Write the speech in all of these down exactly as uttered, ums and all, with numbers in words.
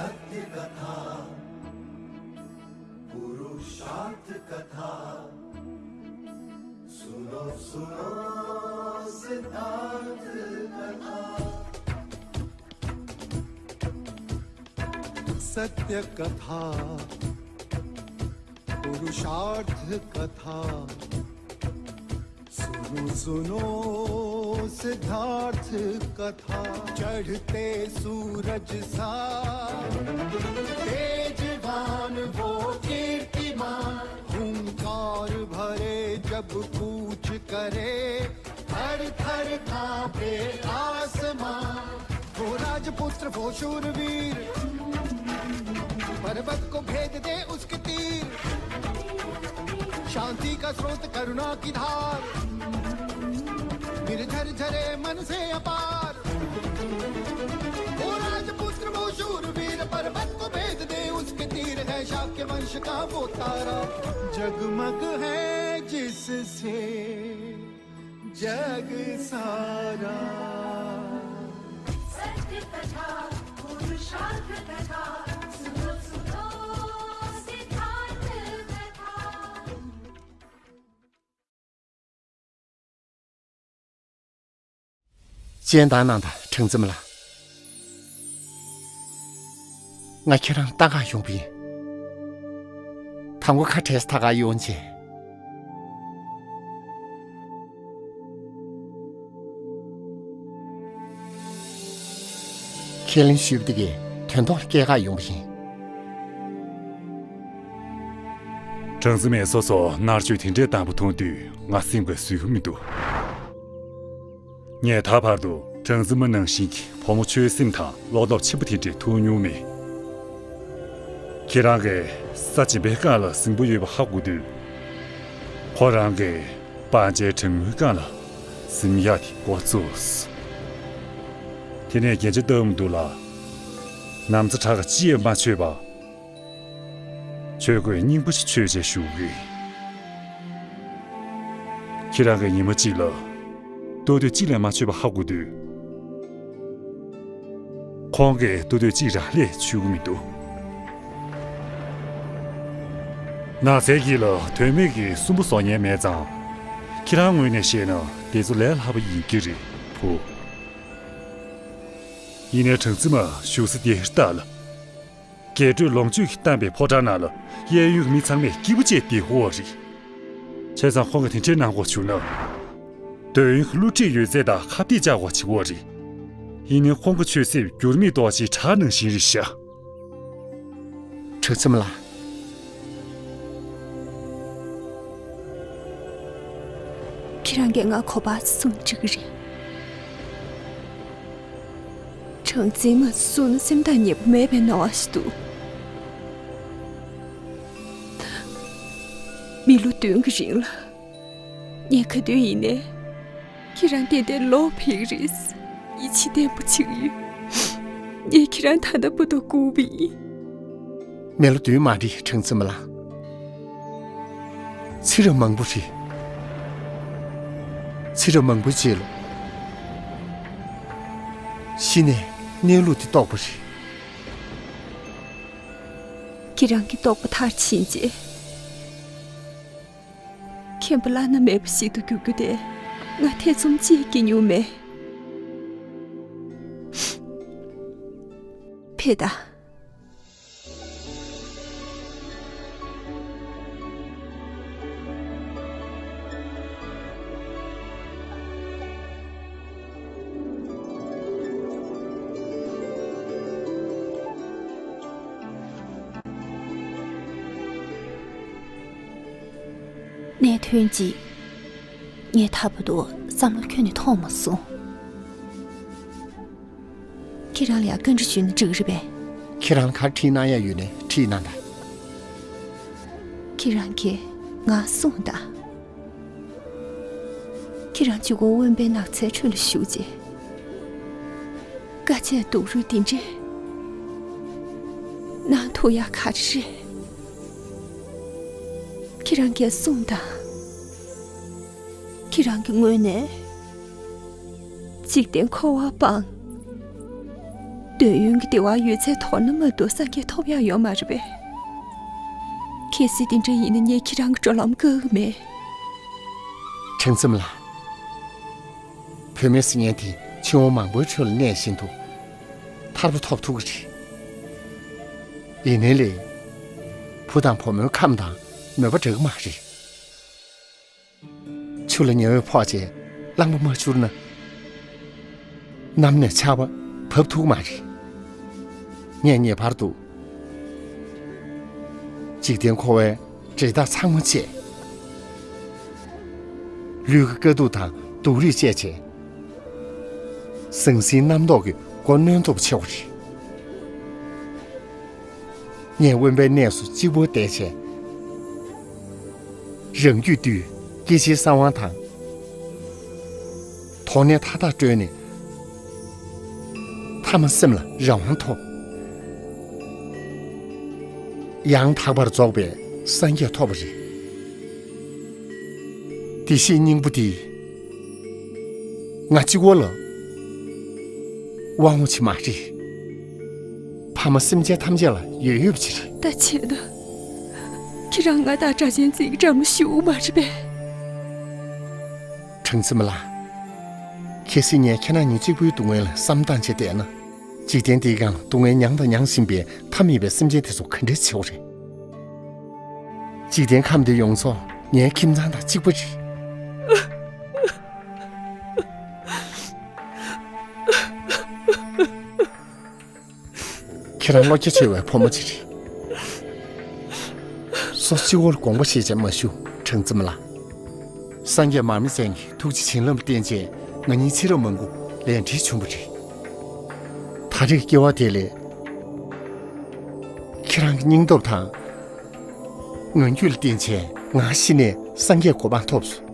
सत्य कथा, पुरुषार्थ कथा, सुनो सुनो सिद्धार्थ कथा। सत्य कथा, पुरुषार्थ कथा, सुनो सुनो सिद्धार्थ कथा। चढ़ते सूरज सा तेजवान वो कीर्तिमान, हुंकार भरे जब कूच करे, थर थर कांपे आसमां। वो राजपुत्र, वो शूरवीर, पर्वत को भेद दे उसके तीर। शांति का स्रोत, करुणा की धार, निर्झर झरे मन से अपार। वो राजपुत्र, वो शूरवीर, पर्वत को भेद दे उसके तीर। है शाक्य वंश का वो तारा, जगमग है जिससे जग सारा। सत्य कथा, पुरुषार्थ कथा, सुनो सुनो सिद्धार्थ कथा। སྤྱན་དང་གནང་དང་། ཁྲེང་འཛོམས་ལགས། ང་ཁྱེད་རང་ལྟ་ག་ཡོང་པ་ཡིན། དང་པོ་ཁ་བྲལ་ས་ཐག་ག་ཡོང་བྱས། ཁས་ལེན་ཞུས་པ་དེ་གའི་དོན་ཐོག་ལ་སྐྱེལ་ག་ཡོང་པ་ཡིན། ཁྲེང་འཛོམས་མས་སོ་སོ་མནར་གཅོད་དེ་འདྲའི་དམ་པོ་མཐོང་དུས་ང་སེམས་ཀྱི་བཟོད་ཀྱི་མི་འདུག་ངས་ད་བར་དུ་ཁྲེང་འཛོམས་མ་ནང་བཞིན་གྱི་ཕོ་མོ་ཆོས་སེམས་དང་བློ་སྟོབས་ཆེན་པོ་དེ་འདྲ་མཐོང་མྱོང་མེད། ཁྱེད་རང་གིས་ས་སྦྱིན་པའི་རྐང་ལ་གཟིམ་པོ་ཡོད་པ་ཧ་གོ་དུས། ཁོ་རང་གིས་སྤང་བྱའི་གྲང་མོའི་རྐང་ལ་གཟིམ་ཡག་དེ་མགོ་ཚོས། དེ་ནས་རྒྱན་ཆ་བཏབ་མི་འདུག་ལ། ན་བཟའ་དྲ་ག་ཅི་ཡང་མ་མཆོད་པ། ཆོས་གོས་རྙིང་པ་ཞིག་མཆོད་བྱས་བཞུགས་ཀྱི། ཁྱེད་རང་གིས་ཉི་མ་གཅིག་ལ་ལྟོ་ཐུང་གཅིག་ལས་མ་མཆོད་པ་ཧ་གོ་དུས། ཁོང་གིས་ལྟོ་ཐུང་གཅིག་རང་ལས་མཆོད་ཀྱི་མི་འདུག་ནགས་ཚལ་གྱི་ལ་དོན་མེད་ཀྱི་སུན་པོ་བཟོ་མཁན་མེད་ཙང་། ཁྱེད་རང་ངོས་ནས་བཤད་ན་དེ་ཚོ་ལས་སླ་པོ་ཡིན་གྱི་རེད་བུ། ཡིན་ནའི་ཁྲེང་འཛོམས་མ་བཞུགས་ས་དེ་ལྟ་ལ། རྒྱས་སྤྲོས་ལོངས་སྤྱོད་ཀྱིས་གཏམས་པའི་ཕོ་བྲང་ནང་ལ་གཡས་གཡོན་གྱི་མི་ཚང་མས་སྐྱིད་པོ་བྱས་བསྡད་ཀྱི་ཡོད་རེད། བྱས་ཙང་ཁོང་གིས་དེ་འདྲའི་གནང་དགོས་བྱུང་ན། འདོད་ཡོན་གྱི་བསླུ་བྲིད་ཡོད་ཚད་དང་ཁ་གཏད་བཅག་དགོས་བྱེད་ཀྱི་ཡོད་རེད། ཡིན་ནའི་ཁོང་གི་ཆོས་སེམས་འགྱུར་མེད་རྡོ་རྗེའི་བྲག་ནང་བཞིན་རེད་ཤག་ཁྲེང་འཛོམས་ལགས། ཁྱེད་རང་གིས་ང་ག་པར་གསུངས་འགྲིག་གི་རེད། ཁྲེང་འཛོམས་མ་གསུངས་ན་སེམས་ཐག་ཉེ་པོ་མེད་པའི་སྣང་བ་ཞིག་འདུག་མི་ལོ་བདུན་གྱི་རིང་ལ། ངས་ག་དུས་ཡིན་ནའི། ཁྱེད་རང་ཏན་ཏན་ལོག་ཕེབས་ཀྱི་རེད། ཡིད་ཆེས་བརྟན་པོ་བྱེད་ཀྱི་ཡོད། ངས་ཁྱེད་རང་ད་ལྟ་བར་དུ་སྒུག་པ་ཡིན། མི་ལོ་བདུན་མ་རེད་ཁྲེང་འཛོམས་མ་ལགས། ཚེ་རབས་མང་པོ་རེད། ཚེ་རབས་མང་པོའི་རྗེས་ལ། གཞི་ནས་གནས་ལུགས་དེ་རྟོགས་པ་རེད། ཁྱེད་རང་གི་རྟོགས་པ་མཐར་ཕྱིན་རྗེས། མཁྱེན་པ་བླ་ན་མེད་པ་ཞིག་ཏུ་འགྱུར་རྒྱུ་དེ་ང་ཐེ་ཚོམ་ཅིག་སྐྱེ་མྱོང་མེད། ཕེབས་དང་གནད་དོན་གཅིག་ངས་ད་བར་དུ་བསམ་བློ་ཁྱོན་ནས་ཐོངས་མ་སོང་། ཁྱེད་རང་ལ་ཡང་བཀའ་འདྲི་ཞུས་ན་འགྲིག་རེད་པས། ཁྱེད་རང་ལ་ག་རེ་དྲིས་གནང་ཡ་ཡོད་ནའི་དྲིས་གནང་དང་། ཁྱེད་རང་གིས་ང་གསུངས་དང་། ཁྱེད་རང་གཅིག་པོ་དབེན་པའི་ནགས་ཚལ་ཁྲོད་ལ་བཞུགས་རྗེས། དཀའ་སྤྱད་སྡུག་རུས་འདི་འདྲས་གནང་ཐུབ་ཡག་ག་རེ་རེད། ཁྱེད་རང་གིས་གསུངས་དང་། ཁྱེད་རང་གི་ངོས་ནས་འཇིག་རྟེན་འཁོར་བ་སྤངས། འདོད་ཡོན་གྱི་བདེ་བ་ཡོད་ཚད་དོར་ན་མ་གཏོགས་སངས་རྒྱས་ཐོབ་ཡག་ཡོད་མ་རེད་པས། གལ་སྲིད་དེ་འདྲ་ཡིན་ན་ངས་ཁྱེད་རང་གི་འགྲོ་ལམ་བཀག་གི་མེད། དྲང་སེམས་ལགས། བུད་མེད་ཟེར་མཁན་དེ་ཕྱི་དབང་མང་པོའི་ཁྲོད་ལ་གནས་བཞིན་དུ་ཐར་པ་ཐོབ་ཐུབ་ཀྱི་རེད། ཡིན་ནའི་ལས། བུ་དང་བུ་མོའི་ཁམས་དང་མོས་པ་འདྲ་གི་མ་རེད། ཆུ་ལ་ཉི་འོད་ཕོག་བྱས་རླངས་པ་མ་འཕྱུར་ན། གནམ་ནས་ཆར་པ་བབས་ཐུབ་མ་རེད། ངས་ངེས་པར་དུ་འཇིག་རྟེན་འཁོར་བའི་འབྲེལ་ཐག་ཚང་མ་བཅད། ལུས་ཀྱི་དཀའ་སྡུག་དང་སྡུག་རུས་བཅད་བྱས། ཟང་ཟིང་རྣམ་རྟོག་གི་མགོ་གནོན་ཐུབ་ཆེ་བ་རེད། ངས་དབེན་པའི་གནས་སུ་གཅིག་པུ་བསྡད་བྱས། རང་རྒྱུད་བཏུལ། སྐྱེ་འཆིའི་གསང་བ་དང་། དོགས་གནས་མཐའ་དག་བཀྲོལ་ནས། ཐ་མ་སེམས་ལ་རང་དབང་ཐོབ། ཡང་དག་པར་རྫོགས་པའི་སངས་རྒྱས་ཐོབ་པ་རེད། བདེ་གཤེགས་སྙིང་པོ་འདི། ང་གཅིག་པོ་ལ་དབང་བོ་ཆེ་མ་རེད། ཕ་མ་སེམས་ཅན་ཐམས་ཅད་ལ་ཡོད་ཡོད་པ་ཅིག་རེད། ད་བྱས་ན། ཁྱེད་རང་ང་དང་སྒྲ་གཅན་འཛིན་གྱི་འདྲ་མོ་ཞིག་མ་རེད་པས། དྲང་སེམས་ལགས། གལ་སྲིད་ངས་ཁྱེད་རང་ཉིད་གཅིག་པུའི་སྡུག་བསྔལ་ལ་བསམ་བཏང་བྱས་བསྡད་ན། འཇིག་རྟེན་འདིའི་སྒང་ལ་སྡུག་བསྔལ་མྱངས་དང་མྱང་བཞིན་པའི་མཐའ་མེད་པའི་སེམས་ཅན་དེ་ཚོ་ག་འདྲས་བྱེད་དགོས་རེད། འཇིག་རྟེན་ཁམས་འདི་ཡོངས་རྫོགས་ངའི་ཁྱིམ་ཚང་དང་གཅིག་པ་རེད། ཁྱེད་རང་བློ་རྒྱ་ཆེ་བའི་བུ་མོ་ཅིག་རེད། སོ་སོ་སྤྱི་བོར་དགོངས་པ་བཞེས་བྱས་མ་བཞུགས། དྲང་སེམས་ལགས། སངས་རྒྱས་མར་མེ་མཚན་གྱི་ཐུགས་རྗེ་བྱིན་རླབས་ལ་བརྟེན་བྱས་ང་གཉིས་ཚེ་རབས་མང་པོ་ལས་འབྲེལ་བྱུང་བ་རེད། ད་རེས་སྐྱེ་བ་དེ་ལས་ཁྱེད་རང་གི་སྙིང་སྟོབས་དང་ངང་རྒྱུད་ལ་བརྟེན་བྱས་ང་ཤི་ནས་སངས་རྒྱས་གོ་འཕང་ཐོབ་སོང་།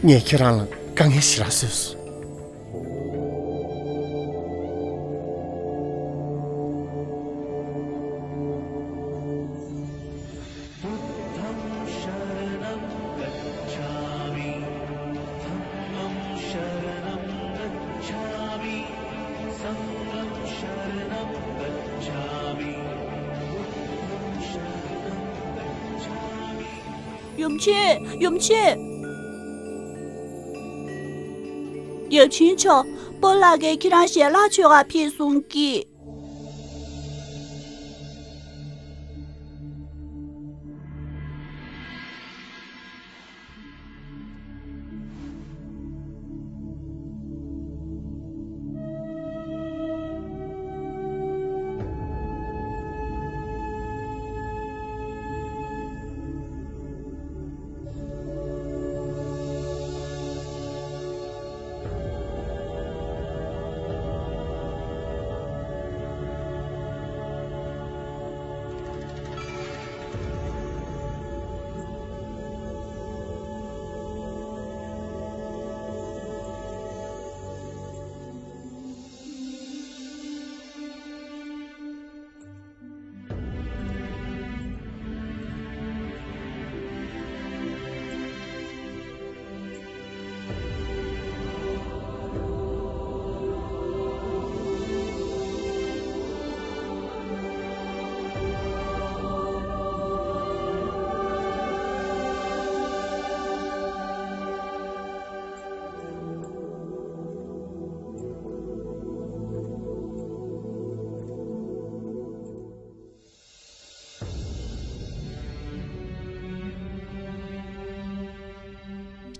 ངས་ཁྱེད་རང་ལ་དཀའ་ངལ་ཞེ་དྲག་བཟོས་སོང་། ཡུམ་ཆེན། ཡུམ་ཆེན། ཡབ་ཆེན་མཆོག་སྤོ་ལགས་ཀྱིས་ཁྱེད་རང་ཞལ་ལག་མཆོད་གར་ཕེབས་གསུང་གི།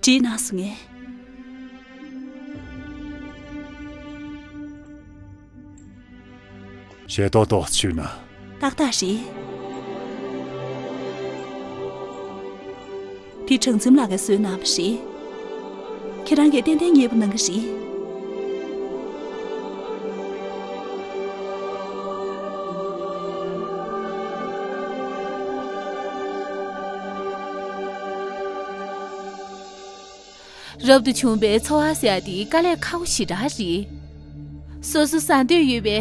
བྲིས་གནང་སོང་ངས། ཞེ་ཏོག་ཏོག་བྱུང་ན། ཏག་ཏག་རེད། དེ་དྲང་འཛིན་ལགས་ཀྱིས་བཟོས་གནང་བ་རེད། ཁྱེད་རང་གིས་ཏན་ཏན་མཉེས་པོ་གནང་གི་རེད། རབ་ཏུ་བྱུང་བའི་འཚོ་བ་ཟེར་ཡ་དེ་དཀའ་ལས་ཁག་པོ་ཞེ་དྲག་རེད། སོ་སོ་ཟ་འདོད་ཡོད་པའི་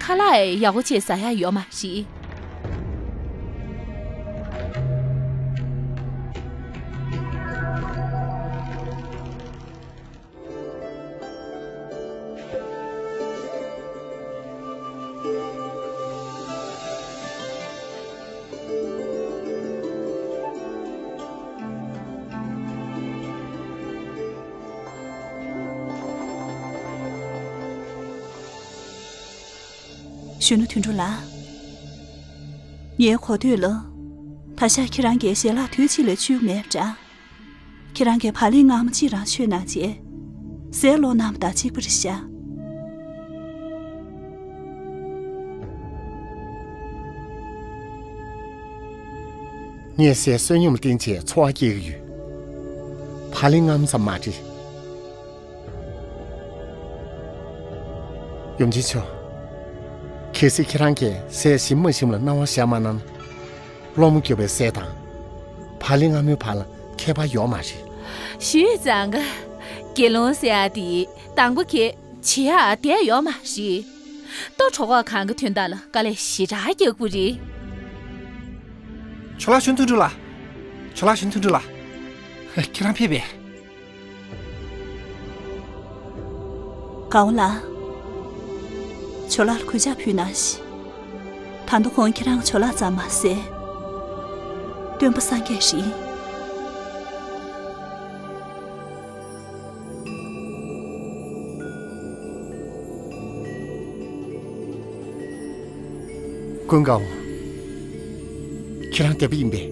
ཁ་ལག་ཡག་པོ་བྱས་ཟ་ཡ་ཡོད་མ་རེད། གཞོན་ནུ་དོན་གྲུབ་ལགས། ངའི་གོ་ཐོས་ལ། ད་ཆ་ཁྱེད་རང་གིས་ཞལ་ལག་དུས་གཅིག་ལ་མཆོད་མེད་པ་འདྲ། ཁྱེད་རང་གིས་བག་ལེབ་མངར་མོ་གཅིག་རང་མཆོད་གནང་རྗེས། ཟས་སློང་གནང་བ་དང་གཅིག་པ་རེད་ཤག། ངས་ཟས་བསོད་སྙོམས་བསྟེན་བྱས་འཚོ་བ་སྐྱེལ་གྱི་ཡོད། བག་ལེབ་མངར་མོ་ཙམ་མ་རེད། ཡུམ་ཆེན་མཆོག། གལ་སྲིད་ཁྱེད་རང་གིས་ཟས་ཞིམ་མ་ཞིམ་ལ་སྣང་བ་བཞག་མ་གནང་ན། སློང་མོ་རྒྱོབ་པའི་ཟས་དང་། བག་ལེབ་མངར་མོའི་བར་ལ་ཁྱད་པར་ཡོད་མ་རེད། ཞུས་ཙང་ག་དགེ་སློང་ཟེར་ཡ་དེ་དང་པོ་ཁྱེད་བྱེད་ཡག་བསྡད་ཡོད་མ་རེད། ལྟོ་གྲོད་ཁོག་གང་གི་དོན་དག་ལ་དཀའ་ལས་ཞེ་དྲག་རྒྱག་དགོས་རེད། ཇོ་ལགས། གཞོན་ནུ་དོན་གྲུབ་ལགས། ཇོ་ལགས། གཞོན་ནུ་དོན་གྲུབ་ལགས། ཁྱེད་རང་ཕེབས་པས། དགའ་བོ་ལགས། ཇོ་ལགས་ལ་གུས་ཕྱག་ཕུལ་གནང་ཞིག། ད་དུང་ཁོང་ཁྱེད་རང་ཇོ་ལགས་ཙམ་མ་ཟད། སྟོན་པ་སངས་རྒྱས་རེད། ཀུན་དགའ་བོ། ཁྱེད་རང་དད་པ་ཡིན་པས།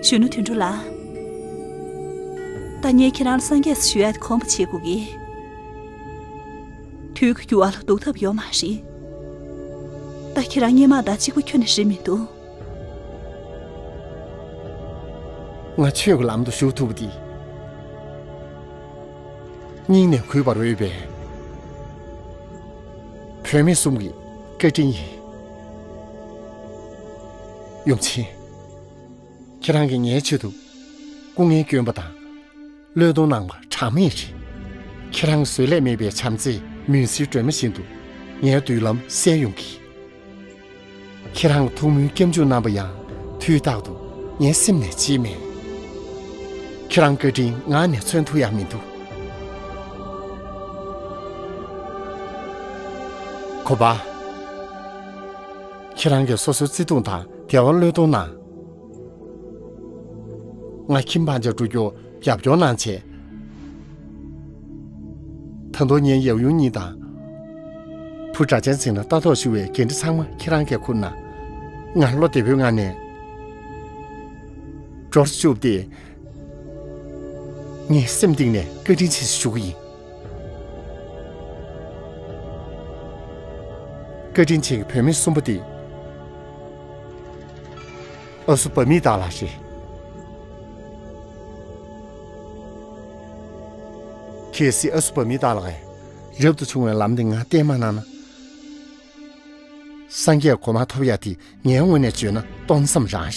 གཞོན་ནུ་དོན་གྲུབ་ལགས། ད་ངས་ཁྱེད་རང་ལ་སངས་རྒྱས་སུ་ཞུ་ཡ་དེ་ཁོམ་པ་བྱེད་དགོས་ཀྱི། དུས་ཀྱི་འགྱུར་བ་ལ་ལྡོག་ཐབས་ཡོད་མ་རེད། ད་ཁྱེད་རང་སྔོན་མ་དང་གཅིག་པ་ཁྱོན་ནས་རེད་མི་འདུག། ང་ཆོས་ཀྱི་ལམ་དུ་ཞུགས་ཐུབ་པ་དེ། སྙིང་ནས་གུས་པར་འོས་པའི་བུད་མེད་གསུམ་གྱི་བཀའ་དྲིན་ཡིན། ཡུམ་ཆེན། ཁྱེད་རང་གིས་ངའི་ཆེད་དུ་སྐུ་ངལ་བསྐྱོན་པ་དང་། བློས་གཏོང་གནང་བ་གྲངས་མེད་རེད། ཁྱེད་རང་གི་བཟོད་ལས་མེད་པའི་བྱམས་བརྩེས་མུན་སེལ་སྒྲོན་མེ་བཞིན་དུ་ངའི་མདུན་ལམ་གསལ་ཡོང་གི། ཁྱེད་རང་གི་ཐུགས་སྨོན་སྐྱབས་འཇུག་རྣམ་པ་ཡང་དུས་རྟག་ཏུ་ངའི་སེམས་ནས་བརྗེད་མེད། ཁྱེད་རང་བཀའ་དྲིན་ངག་ནས་མཚོན་ཐུབ་ཡག་མི་འདུག། གོ་པ། ཁྱེད་རང་གིས་སོ་སོའི་བརྩེ་དུང་དང་བདེ་བ་བློས་གཏོང་གནང་། ང་ཁྱིམ་སྤང་བྱ་འགྲོ་རྒྱུར་རྒྱབ་སྐྱོར་གནང་བྱས། ད་དུང་ངའི་ཡབ་ཡུམ་གཉིས་དང་། བུ་སྒྲ་གཅན་འཛིན་ལ་ལྟ་རྟོག་ཞུ་བའི་འགན་འཁྲི་ཚང་མ་ཁྱེད་རང་གིས་འཁུར་གནང་། ང་བློ་བདེ་པོའི་ངང་ནས་འབྱོར་བཅུག་སྟེ། ངས་སེམས་གཏིང་ནས་བཀའ་དྲིན་ཆེ་ཞུ་གི་ཡིན། བཀའ་དྲིན་ཆེ་གི་བུད་མེད་གསུམ་པོ་དེ། ཨ་སུ་བ་མི་དག་ལགས་རེད། གལ་སྲིད་ཨ་སུ་བ་མི་དག་ལགས་ཀྱིས་རབ་ཏུ་བྱུང་བའི་ལམ་འདི་ང་བསྟན་མ་གནང་ན། སངས་རྒྱས་གོ་འཕང་ཐོབ་ཡ་དེ་ངའི་ངོས་ནས་བརྗོད་ན་སྟོང་བསམ་རང་རེད།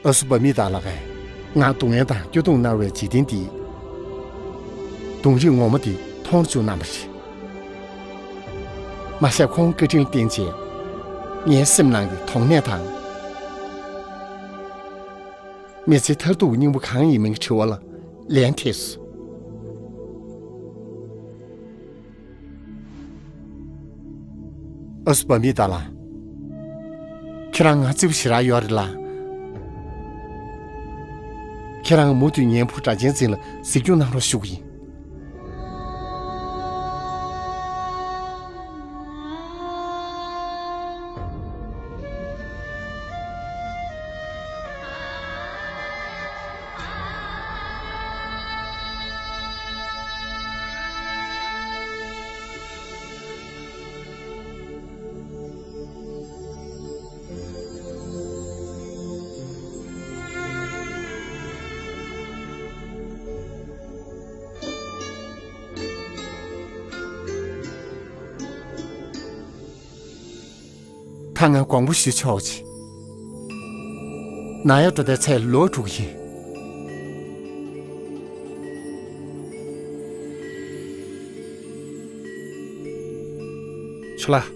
ཨ་སུ་བ་མི་དག་ལགས་ཀྱིས་ང་སྡུག་བསྔལ་དང་སྐྱོ་གདུང་མནར་བའི་འཇིག་རྟེན་འདིའི་གདོང་རིས་ངོ་མ་དེ་མཐོང་བཅུག་གནང་བ་རེད། མ་ཟད་ཁོང་བཀའ་དྲིན་ལ་བརྟེན་བྱས་ངའི་སེམས་ནང་གི་དོགས་གནས་དང་། མི་ཚེའི་མཐར་ཐུག་གི་སྙིང་པོ་གང་ཡིན་མིན་གྱི་དྲི་བ་ལ་ལན་ཐེབས་སོང་། ཨ་སུ་བ་མི་དག་ལགས། ཁྱེད་རང་ང་བརྩེ་པོ་ཞེ་དྲག་ཡོད་རེད་ལ། ཁྱེད་རང་མུ་མཐུད་ངའི་བུ་སྒྲ་གཅན་འཛིན་ལ་གཟིགས་སྐྱོང་གནང་རོགས་ཞུ་གི་ཡིན། ད་ང་དགོངས་པ་ཞུ་ཆོག་ཅིག། ནང་ཡར་འགྲོ་དུས་ཚོད་ལོག་འགྲོ་གི་ཡིན། ཇོ་ལགས།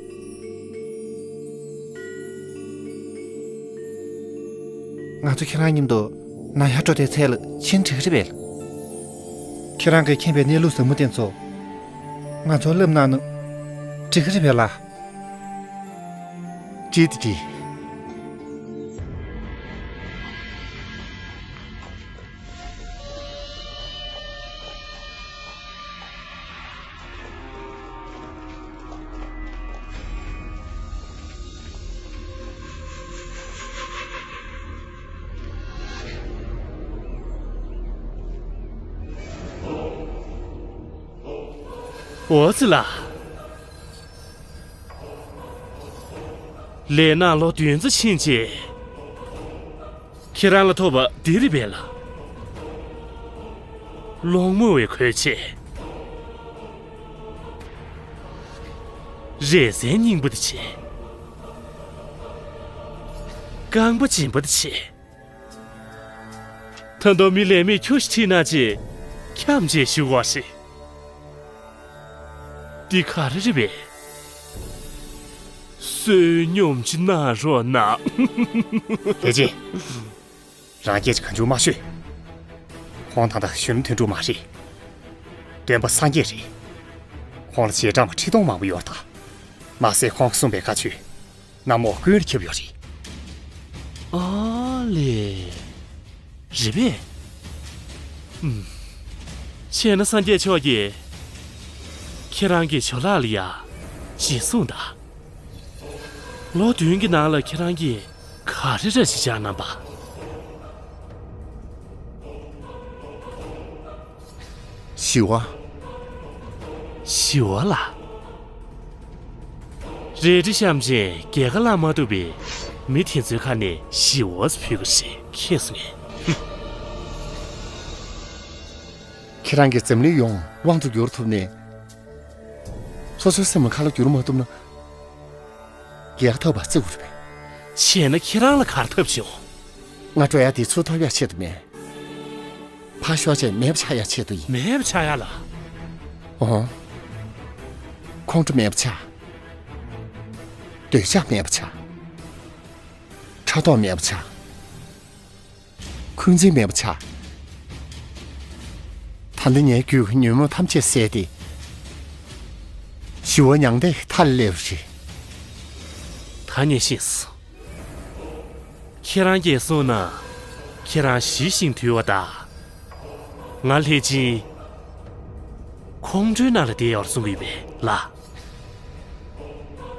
ང་ཚོ་ཁྱེད་རང་མཉམ་དུ་ནང་ཡར་འགྲོ་དུས་ཚོད་ལ་ཕྱིན་འགྲིག་གི་རེད་པས། ཁྱེད་རང་གིས་མཁྱེན་པའི་གནས་ལུགས་ཟབ་མོ་དེ་ཚོ་ང་ཚོར་བསླབ་གནང་ན་འགྲིག་གི་རེད་པས་ལགས། ཅིག་ཏུ་ཅིག། འོ་ཙི་ལ། ལས་ནག་ལོ་བདུན་ཙམ་ཕྱིན་རྗེས། ཁྱེད་རང་ལ་ཐོབ་པ་འདི་རེད་པས་ལ། སློང་མོ་བའི་གོས་ཆེན། རས་གཟན་རྙིང་པ་དེ་བྱས། རྐང་པ་སྦྱིན་པ་དེ་བྱས། ད་དུང་མི་ལས་མེད་ཁྱོ་ཞིག་ཁྲིད་ན་ཅེས་འཁྱམས་བྱས་བཞུགས་པ་རེད། འདི་ག་རེ་རེད་པས། བསོད་སྙོམས་ཅིག་གནང་རོགས་གནང་། ལྷས་སྦྱིན། རང་སྐད་ཅིག་གང་བྱུང་མ་ཤོད། ཁོང་ད་ལྟ་གཞོན་ནུ་དོན་གྲུབ་མ་རེད། སྟོན་པ་སངས་རྒྱས་རེད། ཁོང་ལ་རྗེས་འབྲང་བ་ཁྲི་སྟོང་མང་པོ་ཡོད་ད། མ་ཟད་ཁོང་གིས་གསུངས་པའི་བཀའ་ཆོས། གནམ་འོག་ཀུན་ལ་ཁྱབ་ཡོད་རེད། ཨ་ལས། རེད་པས། ཨུམ། བྱས་ན་སངས་རྒྱས་མཆོག་གིས་ཁྱེད་རང་གི་ཇོ་ལགས་ལ་ཡ་ཅི་གསུངས་དང་། ལོ་བདུན་གྱི་ནང་ལ་ཁྱེད་རང་གིས་ག་རེ་རེ་ཞིག་བྱས་གནང་པ། ཞི་བ། ཞི་བ་ལ། རལ་གྲི་བཤམས་བྱས་རྒྱལ་ཁ་བླངས་མ་ཐུབ་པའི་མི་དེ་ཚོའི་ཁ་ནས་ཞི་བ་ཕུལ་གི་རེད། ཁྱེད་སུ་ངས། ཁྱེད་རང་གིས་འཛམ་གླིང་ཡོངས་དབང་དུ་བསྒྱུར་ཐུབ་ནས། སོ་སོའི་སེམས་ལ་ཁ་ལོ་བསྒྱུར་མ་ཐུབ་ན། རྒྱལ་ཁ་ཐོབ་པ་བརྩི་དགོས་རེད་པས། བྱས་ན་ཁྱེད་རང་ལ་ག་རེ་ཐབས་བྱུང་། ང་སྤྲོ་ཡག་དེ་ཚུར་ཐོབ་ཡག་ཆེད་དུ་མེད། ཕར་ཞོག་བྱས་མེད་པ་ཆགས་ཡག་ཆེད་དུ་ཡིན། མེད་པ་ཆགས་ཡག་ལ། འོ། ཁོང་ཁྲོ་མེད་པ་ཆགས། འདོད་ཆགས་མེད་པ་ཆགས། ཕྲག་དོག་མེད་པ་ཆགས། འཁོན་འཛིན་མེད་པ་ཆགས། ད་ལྟ་ངའི་རྒྱུད་ཀྱི་ཉོན་མོངས་ཐམས་ཅད་བསལ་ཏེ། ཞི་བ་མྱང་འདས་ཀྱི་མཐའ་ལ་སླེབས་པ་རེད། ད་ངས་ཤེས་སོང་། ཁྱེད་རང་གིས་གསུངས་ན། ཁྱེད་རང་ཞི་ཞིང་དུལ་བ་དང་། ང་ལྷས་སྦྱིན། ཁོང་ཁྲོའི་ནང་ལ་བསྡད་ཡོད་གསུང་གི་ཡོད་པས་ལགས།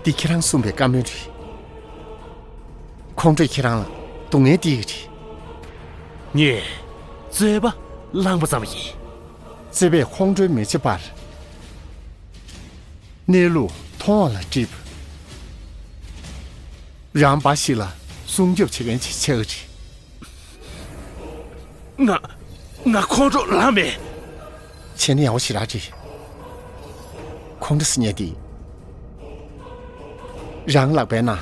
འདི་ཁྱེད་རང་གསུངས་པའི་བཀའ་མོལ་རེད། ཁོང་ཁྲོས་ཁྱེད་རང་ལ་སྡུག་བསྔལ་སྟེར་གྱི་རེད། ངས་རྩོད་པ་བླངས་པ་ཙམ་ཡིན། རྩོད་པས་ཁོང་ཁྲོ་མི་བྱེད་པར། གནས་ལུགས་མཐོང་བ་ལ་སྒྲིབ། རང་འབའ་ཞིག་ལ་སྲུང་སྐྱོབ་བྱེད་མཁན་ཅིག་ཆགས་ཀྱི་རེད། ང་། ང་ཁོང་ཁྲོ་ལངས་མེད། བྱས་ན་ཡག་པོ་ཞེ་དྲག་རེད། ཁོང་ཁྲོ་ཟེར་མཁན་དེ། རང་ལག་པའི་ནང་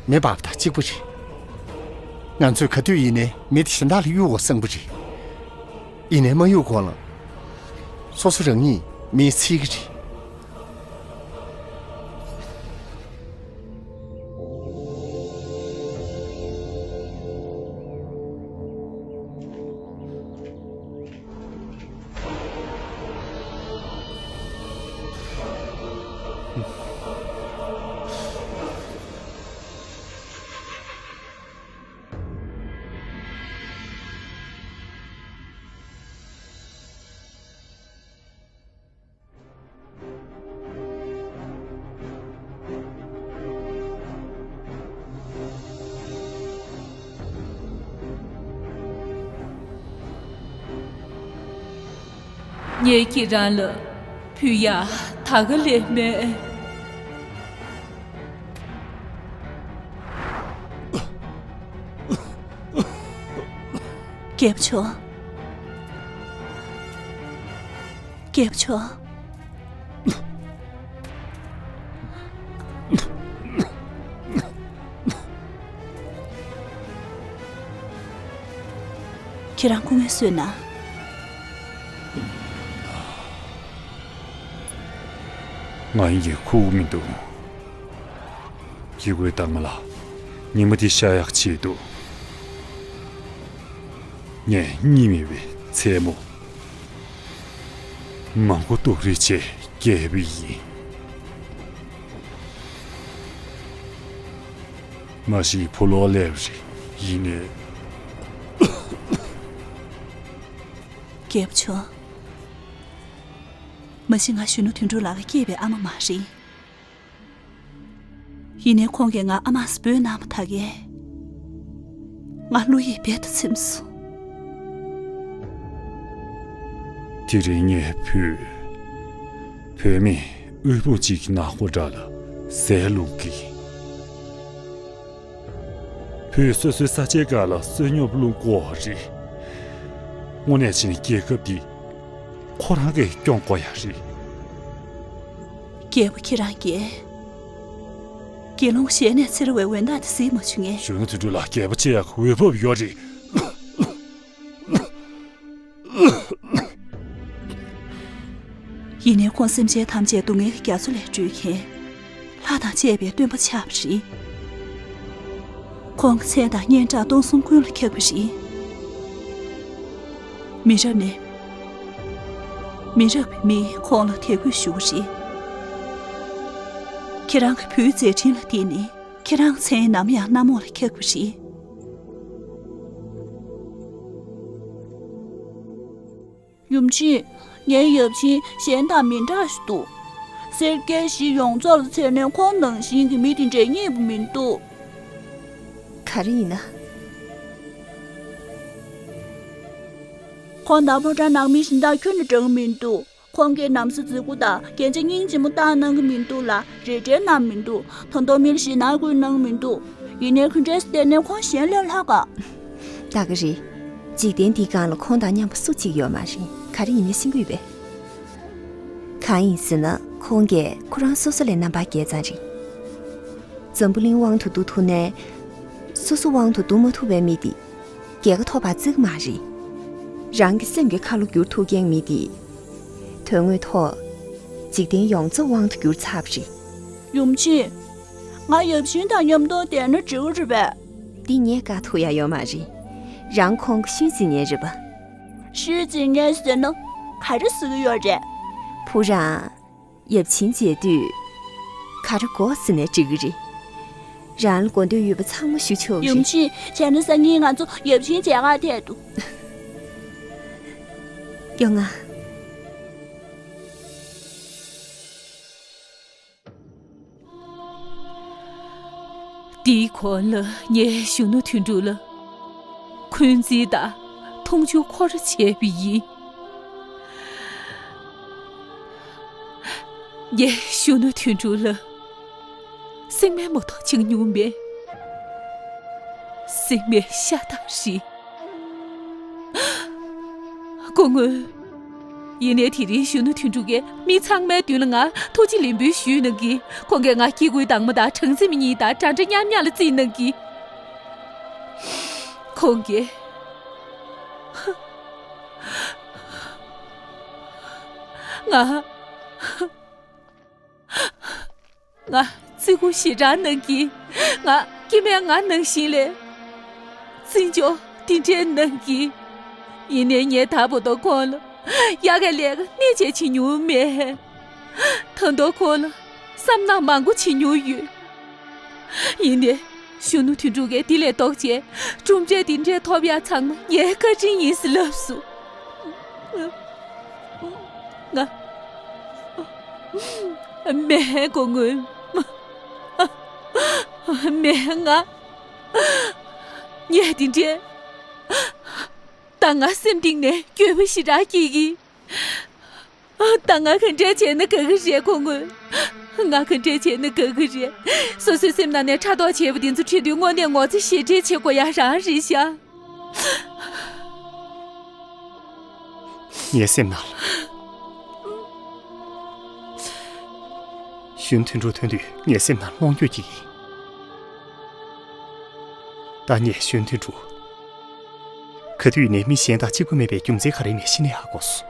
མེ་འབར་བ་དང་གཅིག་པ་རེད། ང་ཚོས་ག་དུས་ཡིན་ནའི་མེ་དེ་གཞན་དག་ལ་གཡུག་དགོས་བསམ་གྱི་རེད། ཡིན་ནའི་མ་གཡུག་གོང་ལ། སོ་སོ་རང་ཉིད་མེས་འཚིག་གི་རེད། ངས་ཁྱེད་རང་ལ་ཕུལ་ཡག་ད་ག་ལས་མེད། རྒྱལ་པོ་མཆོག་རྒྱལ་པོ་མཆོག་ཁྱེད་རང་སྐུ་ངལ་གསོས་ན། ང་ཡིན་གྱི་ཁུག་མི་འདུག་དཀྱིལ་འཁོར་དྭངས་མ་ལ་ཉི་མ་འདི་ཤར་ཡག་ཆེད་དུ། ངས་གཉིད་མེད་པའི་མཚན་མོ་མང་པོ་ལྟོགས་རེས་བྱས་བསྐྱལ་བ་ཡིན། མ་གཞི་ཕོ་ལོག་སླེབས་རེད། ཡིན་ནའི། རྒྱལ་པོ་མཆོག་མ་གཞི་ང་གཞོན་ནུ་དོན་གྲུབ་ལགས་ཀྱི་སྐྱེས་པའི་ཨ་མ་མ་རེད། ཡིན་ནའི་ཁོང་གིས་ང་ཨ་མ་ཟེར་འབོད་གནང་བ་ད་གས། ང་བློ་ཡིད་རྦད་དེ་ཚིམས་སོང་། དེ་རིང་ངས་བུས། བོད་མིས་དབུལ་ཕོངས་གཅིག་གི་ནག་པོ་དགྲ་ལ་ཟས་བླུགས་ཀྱིས། བོད་སོ་སོའི་ས་ཆའི་སྒང་ལ་བསོད་སྙོམས་བླུགས་དགོས་པ་རེད། དངོས་གནས་བྱས་ན་རྒྱལ་ཁབ་འདི་ཁོ་རང་གིས་སྐྱོང་དགོས་ཡ་རེད། རྒྱལ་པོ་ཁྱེད་རང་གིས་དགེ་སློང་ཞལ་ནས་འཚེར་བའི་འོད་མདངས་དེ་གཟིགས་མ་བྱུང་ངས། གཞོན་ནུ་དོན་གྲུབ་ལ་རྒྱལ་པོ་ཆེ་ཡག་གི་འོས་བབ་ཡོད་རེད། ཡིན་ནའི་ཁོང་སེམས་ཅན་ཐམས་ཅད་སྡུག་བསྔལ་གྱི་རྒྱ་མཚོ་ལས་སྒྲོལ་མཁན། ལྷ་དང་བཅས་པའི་སྟོན་པ་ཆགས་པ་རེད། ཁོང་གི་མཚན་དང་སྙན་གྲགས་སྟོང་གསུམ་ཀུན་ལ་ཁྱབ་པ་རེད། མི་རབས་ནས་མི་རབས་པའི་མིས་ཁོང་ལ་དད་གུས་ཞུ་བ་རེད། ཁྱེད་རང་གི་བུའི་མཛད་འཕྲིན་ལ་བརྟེན་ནས་ཁྱེད་རང་མཚན་ནམ་ཡང་གནམ་འོག་ལ་ཁྱབ་པ་རེད། ཡུམ་ཆེན། ངའི་ཡབ་ཆེན་གཞན་དང་མི་འདྲ་ཞིག་འདུག་སེར་སྐྱའི་གཞི་ཡོངས་རྫོགས་ལ་མཚོན་ན་ཁོང་ནང་བཞིན་གྱི་མི་དེ་འདྲ་རྙེད་པ་མི་འདུག་ག་རེ་ཡིན་ན། ཁོང་དང་ཕོ་བྲང་ནང་མི་གཞན་དག་ཁྱོན་ནས་འདྲ་གི་མི་འདུག་ཁོང་གིས་ན་བཟའ་མཛེས་སྒོ་དང་རྒྱན་ཆ་སྙིང་རྗེ་མོ་བཏགས་གནང་གི་མི་འདུག་ལ། རས་བྲིས་གནང་མི་འདུག་ད་དུང་མི་ལ་ཞེད་སྣང་སྐུལ་གནང་མི་འདུག་ཡིན་ནའི་ག་འདྲས་བལྟས་ནའི་ཁོང་གཞན་ལས་ལྷག་ག་ད་ག་རེད། འཇིག་རྟེན་འདིའི་སྒང་ལ་ཁོང་དང་མཉམ་པ་སུ་གཅིག་ཡོད་མ་རེད། ག་རེ་ཡིན་ནའི་སེམས་འགུལ་བས། གང་ཡིན་ཟེར་ན་ཁོང་གིས་ཁོ་རང་སོ་སོ་ལས་རྣམ་པ་རྒྱས་ཙང་རེད། འཛམ་བུ་གླིང་དབང་དུ་བསྡུ་ཐུབ་ནའི། སོ་སོ་དབང་དུ་བསྡུ་མ་ཐུབ་པའི་མི་དེ། རྒྱལ་ཁ་ཐོབ་པ་བརྩི་གི་མ་རེད། རང་གི་སེམས་ཀྱི་ཁ་ལོ་བསྒྱུར་ཐུབ་མཁན་མི་དེ། དོན་དངོས་ཐོག་འཇིག་རྟེན་ཡོངས་རྫོགས་དབང་དུ་བསྒྱུར་ཚར་བ་རེད། ཡུམ་ཆེན། ང་ཡབ་ཆེན་དང་མཉམ་དུ་བསྡད་ན་འགྲིག་གི་རེད་པས། འདི་ངས་བཀག་ཐུབ་ཡ་ཡོད་མ་རེད། རང་ཁོང་གི་ཤུལ་འཛིན་མཁན་རེད་པ། ཤུལ་འཛིན་མཁན་ཟེར་ན་ག་རེ་ཟེར་གི་ཡོད་རེད། བུ་རང་ཡབ་ཆེན་མཇལ་དུས་ག་རེ་དགོས་ཟེར་ནས་འགྲིག་གི་རེད། རང་ལ་དགོས་འདོད་ཡོད་པ་ཚང་མ་ཞུ་ཆོག་གི་ཡུམ་རེད། ཆེན། བྱས་ན་སང་ཉིན་ང་ཚོ་ཡབ་ཆེན་མཇལ་ཁ་ཐད་དུ། ཡོང་ང་། འདིའི་གོང་ལ་ངས་གཞོན་ནུ་དོན་གྲུབ་ལ་འཁོན་འཛིན་དང་མཐོང་ཆུང་ཁོ་ར་བྱས་པ་ཡིན། ངས་གཞོན་ནུ་དོན་གྲུབ་ལ་སྲིང་མོའི་མ་གཏོགས་བྱིན་མྱོང་མེད། སྲིང་མོའི་ཤ་སྟག་རེད། སྐུ་ངོ། ཡིན་ནའི་དེ་རིང་གཞོན་ནུ་དོན་གྲུབ་ཀྱིས་མི་ཚང་མའི་མདུན་ལ་ང་ཐུགས་རྗེ་ལེགས་འབུལ་ཞུས་གནང་གིས། ཁོང་གིས་ང་སྐྱེ་དགུའི་སྡང་མ་དང་སྦྲང་རྩི་མིག་གཉིས་དང་འདྲ་འདྲ་མཉམ་མཉམ་ལ་བརྩིས་གནང་གིས། ཁོང་གིས་ང་ང་བརྩི་བཀུར་ཞེ་དྲག་གནང་གིས། ང་སྐྱེ་དམན་ང་ནང་བཞིན་ལས་བརྩི་འཇོག་དེ་འདྲའི་གནང་གིས། ཡིན་ནའི་ངས་ད་བར་དུ་ཁོང་ལ་ཡག་གི་ལས་ཀ་སྣེ་གཅིག་བྱེད་མྱོང་མེད། ད་དུང་ཁོང་ལ་བསམ་ན་མང་པོ་བྱེད་མྱོང་ཡོད། ཡིན་ནའི་གཞོན་ནུ་དོན་གྲུབ་ཀྱིས་དེ་ལས་ལྡོག་བྱས་གྲུབ་འབྲས་དེ་འདྲའི་ཐོབ་ཡག་ཚང་མ་ངའི་བཀའ་དྲིན་ཡིན་ཟེར་ལབ་སོང་། ང་མེད། སྐུ་ངོ། མེད། ང་ངས་དེ་འདྲའི་ད་ང་སེམས་གཏིང་ནས་འགྱོད་པ་ཞེ་དྲག་སྐྱེ་གི། ད་ང་ག་འདྲས་བྱས་ན་དགའ་གི་རེད། སྐུ་ངོ། ང་ག་འདྲས་བྱས་ན་དགའ་གི་རེད། སོ་སོའི་སེམས་ནང་ནས་ཕྲག་དོག་བྱས་པ་དེ་ཚོ་དྲན་དུས་དངོས་གནས་ངོ་ཚ་ཞེ་དྲག་བྱེད་དགོས་ཡ་རང་རེད་ཤག་ངའི་སེམས་ནང་ལ། གཞོན་དོན་གྲུབ་ཐོན་དུས་ངའི་སེམས་ནང་གནོང་འགྱོད་ཀྱི་ཡིན། ད་ངས་གཞོན་དོན་གྲུབ། ག་དུས་ནས་མི་གཞན་དང་གཅིག་པ་མེད་པའི་རྒྱུ་མཚན་ག་རེ་མེད་ཤི་ནས་ཧ་གོ་སོང་།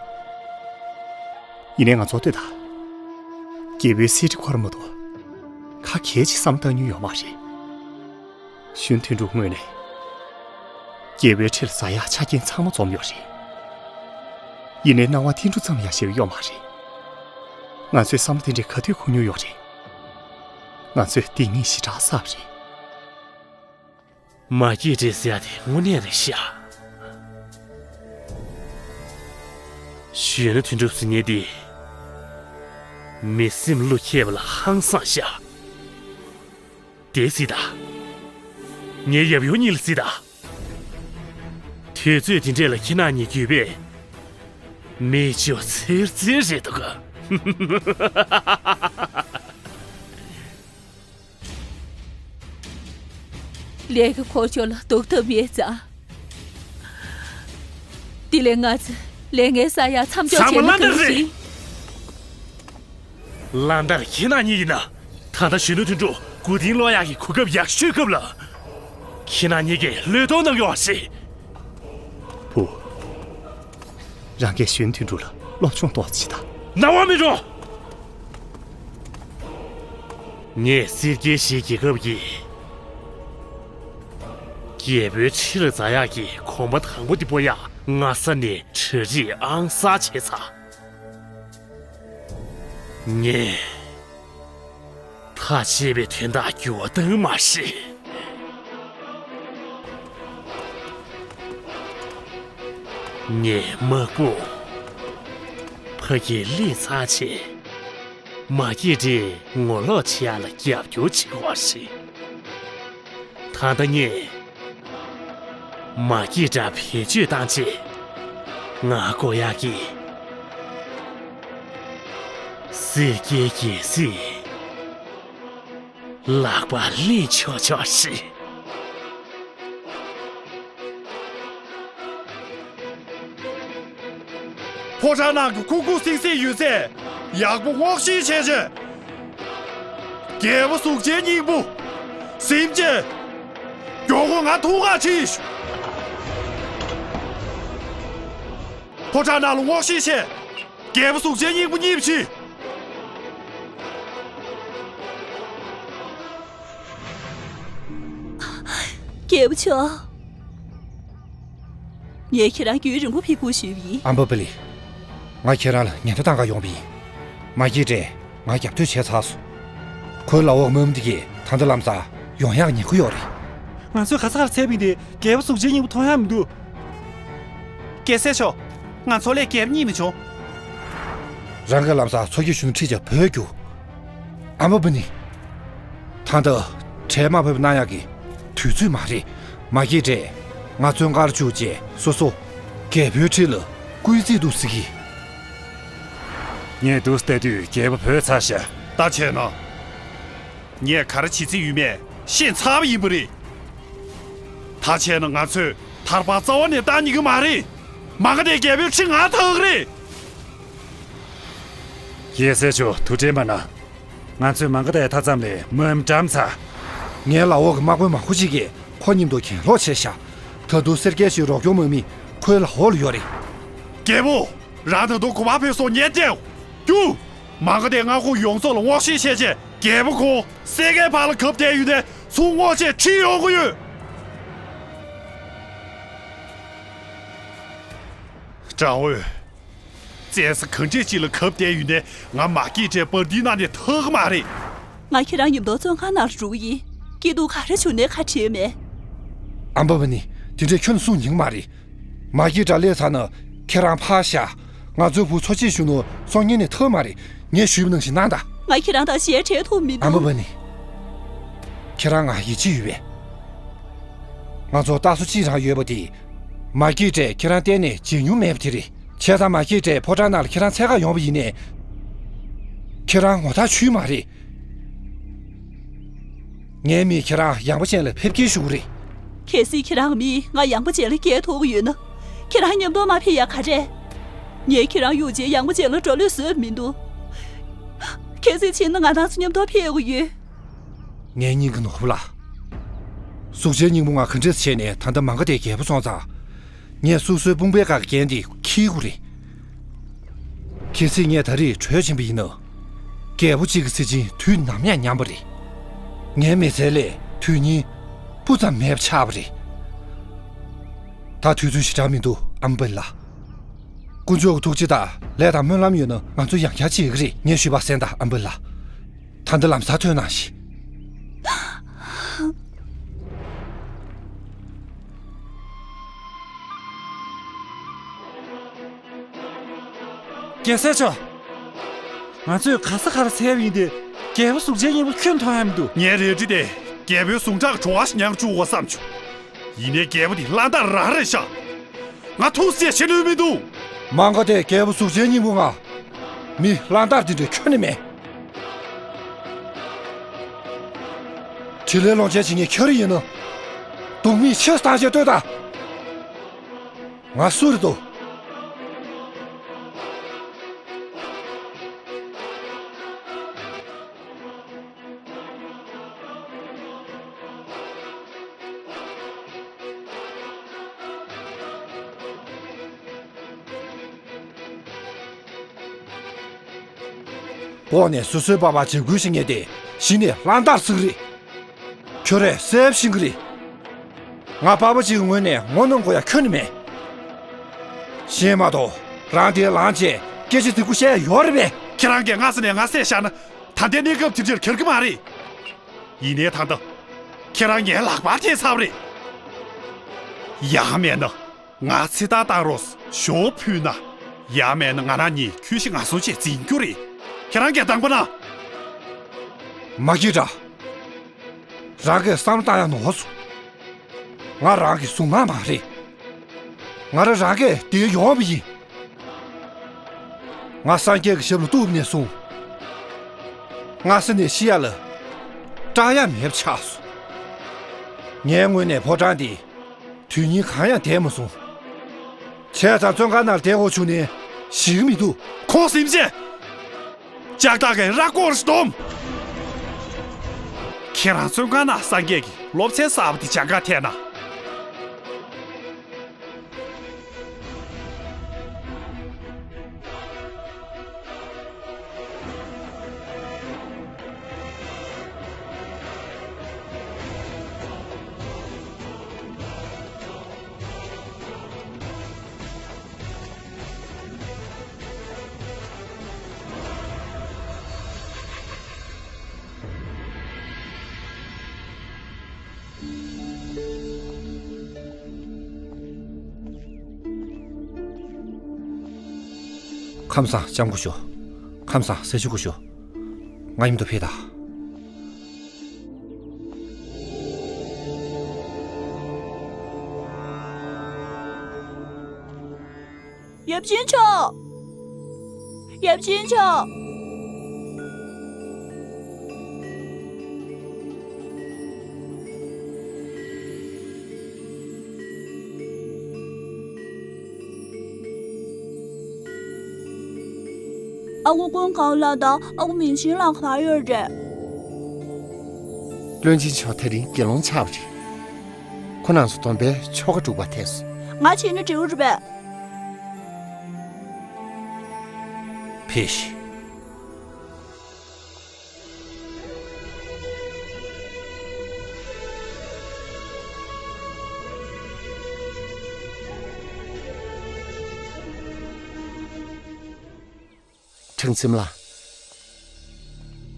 ཡིན་ནའི་ང་ཚོ་ལྟོས་དང་། རྒྱལ་པོའི་གསེར་ཁྲི་ཁོ་ར་མ་གཏོགས་ཁ་གས་ཅིག་བསམ་བཏང་མྱོང་ཡོད་མ་རེད། གཞོན་དོན་གྲུབ་ངོས་ནས་རྒྱལ་པོའི་ཁྲི་ལ་ཟ་ཡག་ཆ་རྐྱེན་ཚང་མ་འཛོམས་ཡོད་རེད། ཡིན་ནའི་སྣང་བ་ཐིང་ཕྲུག་ཙམ་ཡང་ཞེ་པོ་ཡོད་མ་རེད། ང་ཚོས་བསམ་བློ་དེ་འདྲའི་ག་དུས་འཁོར་མྱོང་ཡོད་རེད། ང་ཚོས་སྡིག་ཉེས་ཞེ་དྲག་བསགས་པ་རེད། མ་སྐྱེས་དགྲས་ཟེར་ཡ་དེ་དངོས་གནས་རེད་ཤག་གཞོན་ནུ་དོན་གྲུབ་ཟེར་མཁན་དེ་མི་སེམས་བློ་ཁྱད་པ་ལ་ཧང་སངས་ཤག་དེ་གཟིགས་དང་། ངའི་ཡབ་ཡུམ་གཉིས་ལ་གཟིགས་དང་། དུས་ཚོད་དེ་འདྲས་ལ་ཁྱེད་རྣམ་གཉིས་འགྱོད་པས་མིག་ཆུ་འཚེར་འཚེར་རེད་འདུག་ག་ལས་ཀྱི་འཁོར་ཕྱོགས་ལ་ལྡོག་ཐབས་མེད་ཙང་། དེ་ལས་ང་ཚོས་ལས་ངན་བསགས་ཡག་མཚམས་འཇོག་བྱས་ན་གང་ཞིག་བླ་མདར་ཁྱེད་རྣམ་གཉིས་ཡིན་ན། ད་ལྟ་གཞོན་ནུ་དོན་གྲུབ་མགོ་རྟིང་སློག་ཡག་གི་གོ་སྐབས་ཡག་ཤོས་སྐབས་ལ། ཁྱེད་རྣམ་གཉིས་ཀྱིས་བློས་གཏོང་གནང་ཡོང་བ་ཞིག་བུ། རང་གིས་གཞོན་དོན་གྲུབ་ལ་སློབ་སྦྱོང་ཏོག་ཙམ་བྱེད་དང་། རྣ་བ་མི་འགྲོ། ངས་སེར་སྐྱའི་གཞིས་རྒྱལ་ཁབ་ཀྱི་རྒྱལ་པོའི་ཁྲི་ལ་འཛེག་ཡག་གི་གོམ་པ་དང་པོ་དེ་སྤོ་ཡག་སྔ་ས་ནས་གྲ་སྒྲིག་ཨང་གསར་བྱས་ཚར། ངས་ཐག་བཅད་པའི་དོན་དག་འགྱུར་བ་གཏོང་མ་ཤེས། ངས་དམག་དཔུང་ཕ་གིར་སླེབས་ཚར་རྗེས། མ་སྐྱེས་དགྲས་ངོ་ལོག་བྱེད་ཡག་ལ་རྒྱབ་སྐྱོར་བྱེད་དགོས་ཤིང་། ད་ལྟ་ངས་མ་སྐྱེས་དགྲ་བེད་སྤྱོད་བཏང་རྗེས། ང་དགོས་ཡག་གི་སེར་སྐྱའི་རྒྱལ་སྲིད་ལག་པར་ལེན་ཆོག་ཆོག་ཞིག་ཕོ་བྲང་ནང་གི་ཁུག་ཁུག་སིང་སིང་ཡོད་ཚད་ཡག་པོ་སྔོག་བཤེར་བྱས་རྗེས། རྒྱལ་པོ་གཟུགས་ཅན་སྙིང་པོ་ཟིན་རྗེས། མགྱོགས་པོ་ང་ཐུག་ག་ཁྲིད་ཤོག་ཕོ་བྲང་ནང་ལ་སྔོག་བཤེར་བྱས། རྒྱལ་པོ་གཟུགས་ཅན་སྙིང་པོ་རྙེད་པ་ཕྱིན། རྒྱལ་པོ་མཆོག་ངས་ཁྱེད་རང་རྒྱུན་རིང་པོ་ཕེབས་སྒུག་ཞུས་པ་ཡིན། ཨམ་བྷ་བྷ་ལི། ང་ཁྱེད་རང་ལ་ཉེན་བརྡ་བཏང་ག་ཡོང་བ་ཡིན། མ་སྐྱེས་དགྲས་ང་རྒྱབ་གཏོད་བྱས་ཚར་སོང་། ཁོའི་ལག་འོག་དམག་མི་འདི་གས་ད་ལྟ་ལམ་སང་ཡོང་ཡག་ཉེན་ཁ་ཡོད་རེད། ང་ཚོས་ག་ས་གར་འཚོལ་བ་ཡིན་ཏེ་རྒྱལ་པོ་གཟུགས་ཅན་སྙིང་པོ་མཐོང་ཡག་མི་འདུག་རྒྱལ་སྲས་མཆོག་ང་ཚོ་ལས་རྒྱལ་པོ་རྙེད་མི་བྱུང་། རང་གིས་ལམ་སང་མཚོ་སྐྱེས་གཞོན་ནུ་ཁྲིད་བྱས་བོད་རྒྱུགས། ཨ་མ་བུ་ནི། ད་ལྟ་བྲེལ་མ་བབས་གནང་ཡག་གི་དུས་ཚོད་མ་རེད། མ་སྐྱེས་དགྲས་ང་ཚོའི་མགར་བཅུག་རྗེས་སོ་སོ་རྒྱལ་པོའི་ཁྲི་ལ་སྐུལ་རྩིས་འདུག་ཟེར་གི། ངས་འདུག་ལྟ་དུས་རྒྱལ་པོ་བོས་ཚར་ཤག་ད་བྱས་ན། ངས་ག་རེ་བྱེད་རྩིས་ཡོད་མེད་ཤེས་ཚར་བ་ཡིན་པ་རེད། ད་བྱས་ན་ང་ཚོས་ཐར་པ་རྩ་བ་ནས་བཏང་ཉན་གི་མ་རེད། མ་ག་དྷའི་རྒྱལ་པོའི་ཁྲི་ང་ཐག་རེད། རྒྱལ་སྲས་མཆོག་ཐུགས་ཁྲལ་མ་གནང་། ང་ཚོས་མ་ག་དྷའི་མཐའ་མཚམས་ལས་དམག་མི་བཀྲམ་ཚར། ངའི་ལག་འོག་གི་དམག་དཔོན་མང་པོ་ཅིག་གིས་ཁོ་མཉམ་དུ་གྱེན་ལོག་བྱས་ཤག་ད་དུང་སེར་སྐྱའི་གཞིས་རོགས་སྐྱོར་དམག་མི་ཁོའི་ལག་འོག་ལ་ཡོད་རེད། རྒྱལ་པོ། རང་ད་དུང་གོ་བ་ཕེབས་སོང་ཉན་ཏེ། རྒྱུགས། མ་ག་དྷའི་མངའ་ཁོངས་ཡོངས་རྫོགས་ལ་སྔོག་བཤེར་བྱས་རྗེས་རྒྱལ་པོ་ཁོང་སེར་སྐྱའི་བར་ལ་གབ་བསྡད་ཡོད་དེ་ཚུར་སྔོག་བྱས་ཁྲིད་ཡོང་གི་ཡོད། ཀྲང་ཝུའེ། བཙན་ས་གང་འདྲས་ཅིག་ལ་གབ་བསྡད་ཡོད་ནའི་ང་མ་སྐྱེས་དགྲའི་པར་འདིའི་ནང་ནས་ཐར་གི་མ་རེད། ང་ཁྱེད་རང་མཉམ་དུ་བཙོན་ཁང་ནང་ལ་འགྲོ་གི་ཡིན། སྐྱིད་སྡུག་ག་རེ་བྱུང་ནའི་ཁ་བྲལ་མེད། ཨམ་བྷ་བྷ་ནི། དེ་འདྲས་ཁྱོན་གསུང་ཉན་གི་མ་རེད། མ་སྐྱེས་དགྲ་སླེབས་ཚར་ན་ཁྱེད་རང་ཕར་བཞག་ང་ཚོའི་བུ་མཚོ་སྐྱེས་གཞོན་ནུ་སྲོག་ཉེན་ནས་ཐར་མ་རེད། ངས་ཞུས་པ་ནང་བཞིན་གནང་དང་། ང་ཁྱེད་རང་དང་ཞལ་བྲལ་ཐུབ་མི་འདུག་ཨམ་བྷ་བྷ་ནི། ཁྱེད་རང་ང་ཡིད་ཆེས་ཡོད་པས། ང་ཚོར་རྟ་སོ་གཅིག་རང་ཡོད་པ་དེ། མ་སྐྱེས་དགྲས་ཁྱེད་རང་གཏན་ནས་བརྗེད་མྱོང་མེད་པ་དེ་རེད། བྱས་ཙང་མ་སྐྱེས་དགྲས་ཕོ་བྲང་ནང་ལ་ཁྱེད་རང་འཚོལ་ག་ཡོང་བ་ཡིན་ནའི། ཁྱེད་རང་ངོ་ཐག་ཆོད་མ་རེད། ངའི་མིས་ཁྱེད་རང་ཡངས་པ་ཅན་ལ་ཕེབས་སྐྱེལ་ཞུ་གི་རེད། གལ་སྲིད་ཁྱེད་རང་མིས་ང་ཡངས་པ་ཅན་ལ་སྐྱེལ་ཐུབ་ཀྱི་ཡོད་ན། ཁྱེད་རང་མཉམ་དུ་མ་ཕེབས་ཡ་ག་རེད། ངས་ཁྱེད་རང་གཡུག་རྗེས་ཡངས་པ་ཅན་ལ་འགྲོ་ལོས་བཟོས་མི་འདུག་གལ་སྲིད་ཕྱིན་ན་ང་རང་ཚོ་མཉམ་དུ་ཕེབས་དགོས་ཡོད། ངའི་སྙིང་གི་ནོར་བུ་ལགས། གཟུགས་ཅན་སྙིང་པོ་ང་ག་འདྲས་བྱས་ནས་ད་ལྟ་མ་ག་དྷའི་རྒྱལ་པོ་སོང་ཙང་། ངས་སོ་སོའི་དཔུང་པའི་སྒང་གི་རྒྱན་འདི་འཁྱེར་དགོས་རེད། གལ་སྲིད་ངས་ད་རེས་བྲོས་ཕྱིན་པ་ཡིན་ན། རྒྱལ་པོ་གཅིག་གི་སྲིད་ཕྱིན་དུས་ནམ་ཡང་ཉམས་པ་རེད། ངའི་མི་ཚེ་ལས་དུས་ཡུན་སྤུ་ཙམ་མེད་པ་ཆགས་པ་རེད། ད་དུས་ཚོད་ཞེ་དྲག་མི་འདུག་ཨམ་བྷ་བྷ་ལ། དཀོན་མཆོག་གི་ཐུགས་རྗེ་དང་ལས་དང་སྨོན་ལམ་ཡོད་ན་ང་ཚོ་ཡང་བསྐྱར་གཅིག་ཡོད་ཀྱི་རེད། ངས་ཞུས་པ་གསན་དང་ཨམ་བྷ་བྷ་ལ། ད་འདི་ལམ་སང་ཐོན་གནང་ཞིག་རྒྱལ་སྲས་མཆོག་ང་ཚོས་ག་ས་ག་རུ་འཚོལ་བ་ཡིན་ཏེ། རྒྱལ་པོ་གཟུགས་ཅན་སྙིང་པོ་ཁྱོན་མཐོང་ཡ་མི་འདུག་ངའི་རལ་གྲི་དེ་རྒྱལ་པོའི་ཟུངས་ཁྲག་གི་བྲོ་བ་ཞིག་མྱང་བཅུག་དགོས་བསམ་བྱུང་། ཡིན་ནའི་རྒྱལ་པོ་དེ་བླ་འདར་རང་རེད་ཤག་ང་ཐུགས་སྲས་བྱེད་ནུས་མི་འདུག་མ་ག་དྷའི་རྒྱལ་པོ་གཟུགས་ཅན་སྙིང་པོ་ང་། མི་གླང་དར་དེ་འདྲ་ཁྱོན་ནས་མེད། འཕྲིན་ལས་སློང་བྱས་བྱེད་མཁན་ཁྱོད་རང་ཡིན་ནོ། སྡུག་མིག་ཆེ་སྟངས་ཤིག་ལྟོས་དང་། ང་སུ་རེད་དོ། ལྐོག་ནས་སོ་སོའི་པ་ཕར་འཇབ་རྒོལ་བྱེད་མཁན་དེ་གཞི་ནས་གླང་དར་ཟིག་རེད། ཁྱོད་རས་གསལ་པོ་ཤེས་ཀྱི་རེད། ང་པ་ཕ་གཅིག་གི་ངོས་ནས་ངོ་གནོང་དགོས་ཡ་ཁྱོན་ནས་མེད། ཤེས་མ་གཏོགས་རང་དེ་ལངས་བྱས་སྐད་ཆ་དེ་གུ་བཤད་ཡ་ཡོད་རེད་པས། ཁྱེད་རང་གིས་སྔ་ས་ནས་ང་བསད་བཞག་ན་ད་ལྟའི་གནས་སྐབས་དེ་འདྲར་གྱུར་གི་མ་རེད། ཡིན་ནའི་ད་ལྟ་ཁྱེད་རང་ངའི་ལག་པར་ཐེབས་ཚར་བ་རེད། ཡང་མེད་ན་ང་ཚེ་ཐར་བཏང་རོགས་ཞུ་ཕུལ་ན། ཡང་མེད་ན་ང་རང་གཉིས་ཁྱོད་ཤི་ང་གསོན་བྱས་འཛིན་རྒྱུ་རེད། ཁྱེད་རང་གིས་དང་པོ་ན། མ་སྐྱིད་དྲ། རང་གིས་བསམ་བློ་བཏང་ཡ་ནོར་སོང་། ང་རང་གི་གཟུགས་ནག་མ་རེད། ང་རང་རང་གིས་བསྡད་ཡོང་བ་ཡིན། ང་སངས་རྒྱས་ཀྱི་ཞབས་ལ་གཏུགས་ནས་བཟུང་། སྔ་ས་ནས་ཤི་ཡ་ལ་སྐྲག་ཡ་མེད་པ་ཆགས་སོང་། ངའི་ངོས་ནས་ཕོ་བྲང་འདི་དུས་ཡུན་གང་ཡང་བསྡད་མ་སོང་། བྱས་ཙང་བཙོན་ཁང་ནང་བསྡད་དགོས་བྱུང་ནས་ཞེད་ཀྱི་མི་འདུག་ཁོང་སེམས་ཅན། ལྕགས་ཐག་གིས་ར་སྐོར་སྡོམ། ཁྱེད་རང་བཙོན་ཁང་ནང་སངས་རྒྱས་ཀྱི་སློབ་ཚན་གསར་པ་དེ་སྦྱང་ག་ཐད་ན། ཁམས་བཟང་། སྐྱབས་མགོན་མཆོག་ཁམས་བཟང་། ཟས་བཅུད་སྐུ་ཞོག་ང་མཉམ་དུ་ཕེབས་དང་། ཡབ་ཆེན་མཆོག་ཡབ་ཆེན་མཆོག་ཨ་ཁུ་ཀུན་དགའ་ལགས་དང་ཨ་ཁུ་མིང་ཆེན་ལགས་ག་པར་ཡོད་རེད། བློན་ཆེན་མཆོག་དེ་རིང་དགེ་སློང་ཆགས་པ་རེད། ཁོ་རང་ཚོ་སྡོམ་པའི་ཆོ་ག་སྒྲུབ་པར་ཐད་སོང་། ང་བྱས་ན་འགྲིག་གི་རེད་པས། ཕེབས་ཤིག་ཁྲང་ཚིམ་ལགས།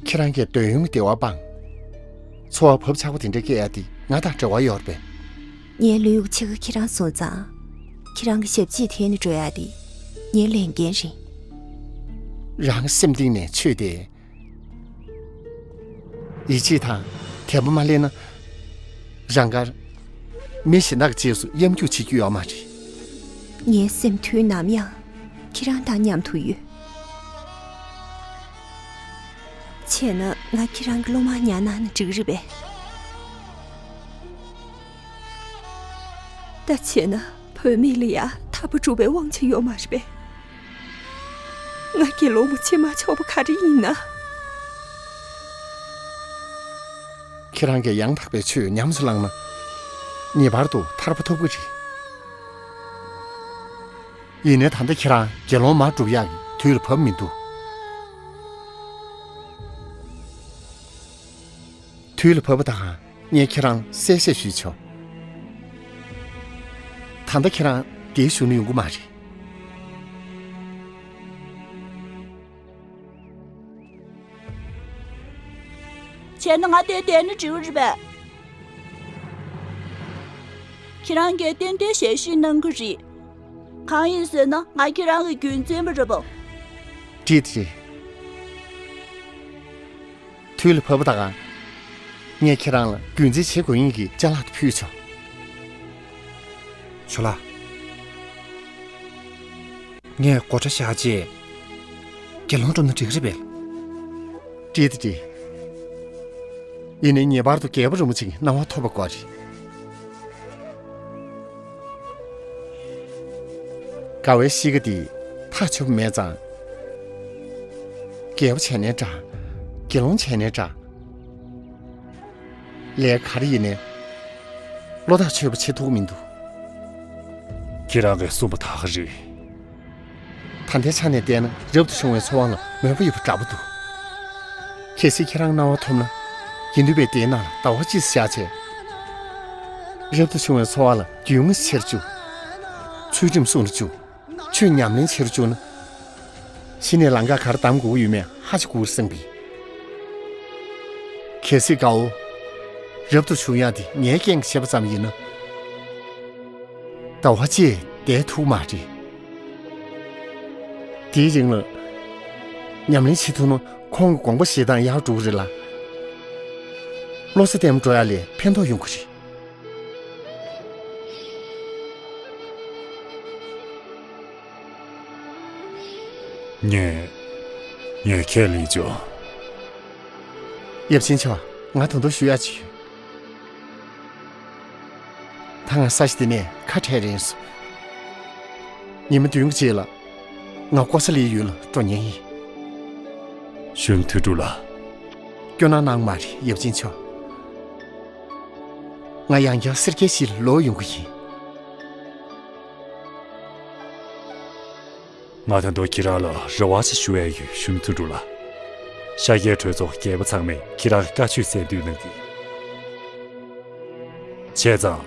ཁྱེད་རང་གིས་འདོད་ཡོན་གྱི་བདེ་བ་སྤངས། འཚོ་བ་བབ་ཆགས་པོ་དེ་འདྲ་སྐྱེལ་ཡ་དེ་ང་དང་འབྲེལ་བ་ཡོད་རེད་པས། ངའི་ལུས་ཡུག་ཕྱེད་ཀ་ཁྱེད་རང་བཟུང་ཙང་། ཁྱེད་རང་གི་ཞབས་ཕྱི་དེ་ནི་འགྲོ་ཡ་དེ་ངའི་ལས་འགན་རེད། རང་སེམས་གཏིང་ནས་ཆོས་དེ། ཡིད་ཆེས་དང་དད་པ་མ་སླེབས་ན། རང་དགར་མི་གཞན་དག་གི་རྗེས་སུ་གཡམ་རྒྱུག་བྱེད་རྒྱུ་ཡོད་མ་རེད། ངའི་སེམས་དུས་ནམ་ཡང་ཁྱེད་རང་དང་མཉམ་དུ་ཡོད། བྱས་ན་ང་ཁྱེད་རང་གི་སློབ་མ་ཉར་གནང་ན་འགྲིག་རེད་པས། ད་བྱས་ན་བུད་མེད་ལ་ཡ་ཐར་པ་སྒྲུབ་པའི་དབང་ཆ་ཡོད་མ་རེད་པས། ང་དགེ་སློང་མ་བྱེད་མ་ཆོག་པ་ག་རེ་ཡིན་ན། ཁྱེད་རང་གིས་ཡང་དག་པའི་ཆོས་ཉམས་སུ་བླངས་ན། ངེས་པར་དུ་ཐར་པ་ཐོབ་ཀྱི་རེད། ཡིན་ནའི་ད་ལྟ་ཁྱེད་རང་དགེ་སློང་མ་སྒྲུབ་ཡག་གི་དུས་ལ་བབ་མི་འདུག་དུས་ལ་བབ་པ་དང་ངས་ཁྱེད་རང་གསལ་བཤད་ཞུས་ཆོག་ད་ལྟ་ཁྱེད་རང་འདིར་བཞུགས་ན་ཡོང་གི་མ་རེད། བྱས་ན་ང་དེར་བསྡད་ན་འགྲིག་གི་རེད་པས། ཁྱེད་རང་གིས་ཏན་ཏན་ཞལ་བཞེས་གནང་གི་རེད། གང་ཡིན་ཟེར་ན་ང་ཁྱེད་རང་གི་རྒྱུན་འཛིན་པ་རེད་པ། འགྲིག་རེད། དུས་ལ་བབ་པ་དང་། ངས་ཁྱེད་རང་ལ་རྒྱུན་འཛིན་བྱེད་དགོས་ཡིན་གྱི་ཅ་ལག་དེ་ཕུལ་ཆོག་ཇོ་ལགས། ངས་སྒོ་ཁྲ་བཞག་རྗེས། དགེ་སློང་སྒྲུབ་ན་འགྲིག་གི་རེད་པས། འགྲིག་དང་འགྲིག། ཡིན་ནའི་ངེས་པར་དུ་རྒྱལ་པོ་རིན་པོ་ཆེའི་གནང་བ་ཐོབ་པ་དགོས་རེད། དགའ་བའི་གཤིས་ཀ་འདི་ཐག་ཆོད་པ་མེད་ཙང་། རྒྱལ་པོ་བྱས་ནའི་འདྲ། དགེ་སློང་བྱས་ནའི་འདྲ། ལས་ག་རེ་ཡིན་ནའི་བློ་ཐག་ཆོད་པ་བྱེད་ཐུབ་ཀྱི་མི་འདུག། ཁྱེད་རང་གིས་གསུངས་པ་ད་ག་རེད། ད་ལྟའི་ཆ་ནས་བལྟས་ན་རབ་ཏུ་བྱུང་བའི་འཚོ་བ་ལ་མོས་པ་ཡོད་པ་འདྲ་པོ་འདུག། གལ་སྲིད་ཁྱེད་རང་གནང་བ་ཐོབ་ན། དགེ་འདུན་པའི་སྡེའི་ནང་ལ་ཟླ་བ་གཅིག་བཞག་བྱས། རབ་ཏུ་བྱུང་བའི་འཚོ་བ་ལ་རྒྱུས་མངའ་ཆེ་རུ་བཅུག། ཚུལ་ཁྲིམས་སྲུང་རུ་བཅུག། ཆོས་ཉམས་ལེན་བྱེད་རུ་བཅུག་ན། གཞི་ནས་ལམ་ཁ་ག་རེ་གདམ་དགོས་ཀྱི་ཡོད་མེད་ཧ་ཅང་གོ་གི་རེད་བསམ་གི། གལ་སྲིད་དགའ་བོ་རབ་ཏུ་བྱུང་ཡག་དེ་ངའི་རྐྱེན་གྱིས་བྱས་པ་ཙམ་ཡིན་ན། ཟླ་བ་གཅིག་བསྡད་ཐུབ་མ་རེད། དེའི་རིང་ལ་ཉམས་ལེན་བྱེད་ཐུབ་ན་ཁོང་གི་དགོངས་པ་བཞེས་སྟངས་ཡག་འགྲོ་གི་རེད་ལ། བློ་རྩེ་བརྟན་པོ་འགྲོ་ཡག་ལ་ཕན་ཐོགས་ཡོང་གི་རེད། ངས། ངས་ཁས་ལེན་བྱུང་། ཡབ་ཆེན་མཆོག། ང་ད་དུང་ཞུ་ཡག་ཅིག་ཡོད། ད་ང་ས་གཞི་འདི་ནས་ཁ་བྲལ་རན་སོང་། ཉི་མ་བདུན་གྱི་རྗེས་ལ་ང་ཀོ་ས་ལིའི་ཡུལ་ལ་འགྲོ་ཉེན་ཡིན། གཞོན་ནུ་ཐོས་གྲུབ་ལགས། སྐྱོ་སྣང་གནང་མ་རེད་ཡབ་ཆེན་མཆོག། ང་ཡང་བསྐྱར་སེར་སྐྱའི་གཞིས་ལ་ལོག་ཡོང་གི་ཡིན། ང་ད་དུང་ཁྱེད་རང་ལ་རེ་བ་ཞིག་ཞུ་ཡས་ཡོད། གཞོན་ནུ་ཐོས་གྲུབ་ལགས། ཤཱཀྱའི་གྲོས་ཚོགས་རྒྱལ་པོ་ཚང་མས་ཁྱེད་རང་གི་བཀའ་ཆོས་གསན་དུས་གནང་གི། བྱས་ཙང་།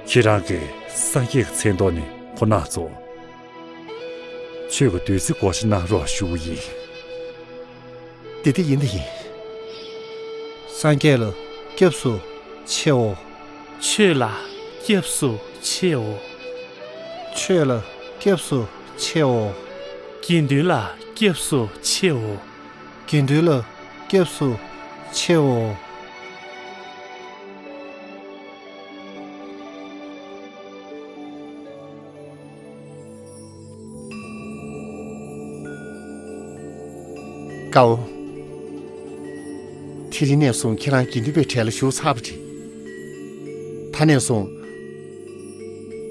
ཁྱེད་རང་གིས་སངས་རྒྱས་ཀྱི་མཚན་ཐོག་ནས་ཁོ་ན་ཚོ། ཆོས་ཀྱི་བདུད་རྩི་བགོ་བཤའ་གནང་རོགས་ཞུ་གི་ཡིན། དེ་དེ་ཡིན་དེ་ཡིན། སངས་རྒྱས་ལ་སྐྱབས་སུ་མཆིའོ། ཆོས་ལ་སྐྱབས་སུ་མཆིའོ། ཆོས་ལ་སྐྱབས་སུ་མཆིའོ། དགེ་འདུན་ལ་སྐྱབས་སུ་མཆིའོ། དགེ་འདུན་ལ་སྐྱབས་སུ་མཆིའོ། དགའ་བོ། དེ་རིང་ནས་བཟུང་ཁྱེད་རང་དགེ་འདུན་པའི་གྲལ་ལ་ཞུགས་ཚར་བ་རེད། ད་ནས་བཟུང་།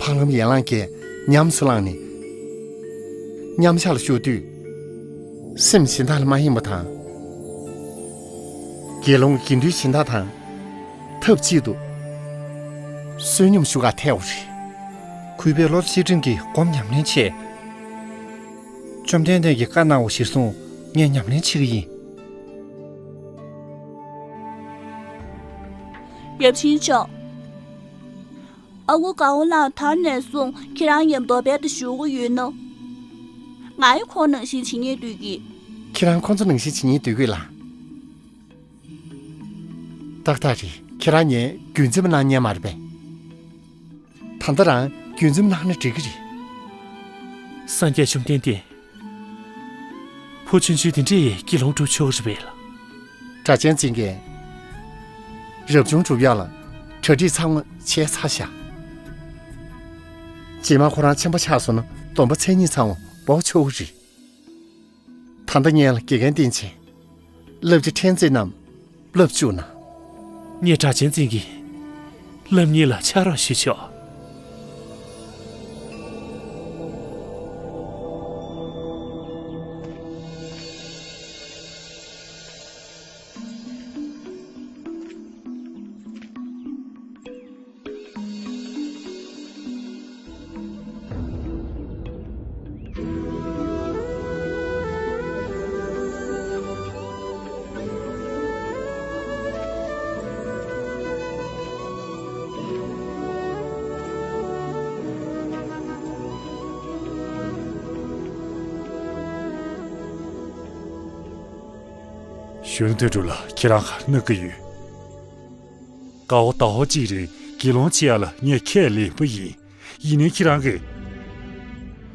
འཕགས་ལམ་ཡན་ལག་བརྒྱད་ཉམས་སུ་བླངས་ནས། མཉམ་བཞག་ལ་བཞུགས་དུས། སེམས་གཞན་དག་ལ་མ་ཡེངས་པ་དང་། དགེ་སློང་དགེ་འདུན་གཞན་དག་དང་། ཐབས་གཅིག་ཏུ་བསོད་སྙོམས་ཞུ་གར་ཐལ་བ་རེད། གུས་པས་བློ་གཅིག་སྒྲིམ་གྱིས་སྒོམ་ཉམས་ལེན་བྱས། བཅོམ་ལྡན་འདས་ཀྱིས་བཀའ་གནང་བ་གཞིར་བཟུང་ངས་ཉམས་ལེན་བྱེད་ཀྱི་ཡིན། ཡབ་ཆེན་མཆོག། ཨ་ཁུ་དགའ་བོ་ལགས་ད་ནས་བཟུང་ཁྱེད་རང་མཉམ་དུ་རྦད་དེ་བཞུགས་ཀྱི་ཡོད་ན། ང་ཡང་ཁོང་ནང་བཞིན་བྱེད་སྙིང་འདོད་ཀྱི། ཁྱེད་རང་ཁོང་ཚོ་ནང་བཞིན་བྱེད་སྙིང་འདོད་ཀྱི་ལགས། ཏག་ཏག་རེད། ཁྱེད་རང་ངའི་རྒྱུན་འཛིན་པ་གནང་མཁན་མ་རེད་པས། ད་ལྟ་རང་རྒྱུན་འཛིན་པ་གནང་ན་འགྲིག་གི་རེད། སངས་རྒྱས་བཅོམ་ལྡན་འདས། ཕོ་ཆུང་ཆུང་དེ་འདྲས་དགེ་སློང་སྒྲུབ་ཆོག་གི་རེད་པས་ལགས། སྒྲ་གཅན་འཛིན་གྱིས། རབ་བྱུང་སྒྲུབ་ཡག་ལ་གྲ་སྒྲིག་ཚང་མ་བྱས་ཚར་བཞག། རྗེས་མ་ཁོ་རང་ཆེན་པོ་ཆགས་སོང་ན་སྡོམ་པ་མཚན་ཉིད་ཚང་མ་འབོག་ཆོག་གི་རེད། ད་ལྟ་ངེད་ལ་དགེ་རྒན་བསྟེན་བྱས། བསླབ་བྱ་ཕྲན་ཚེགས་རྣམས་བསླབ་བཅུག་གནང་། ངས་སྒྲ་གཅན་འཛིན་གྱི་བསླབ་གཉེར་ལ་ཕྱག་རོགས་ཞུ་ཆོག། གཞོན་ནུ་ཐོས་གྲུབ་ལགས། ཁྱེད་རང་ག་རེ་གནང་གི་ཡོད། དགའ་བོ་ཟླ་བ་གཅིག་རིང་དགེ་སློང་བྱེད་ཡག་ལ་ངས་ཁས་ལེན་པ་ཡིན། ཡིན་ནའི་ཁྱེད་རང་གིས་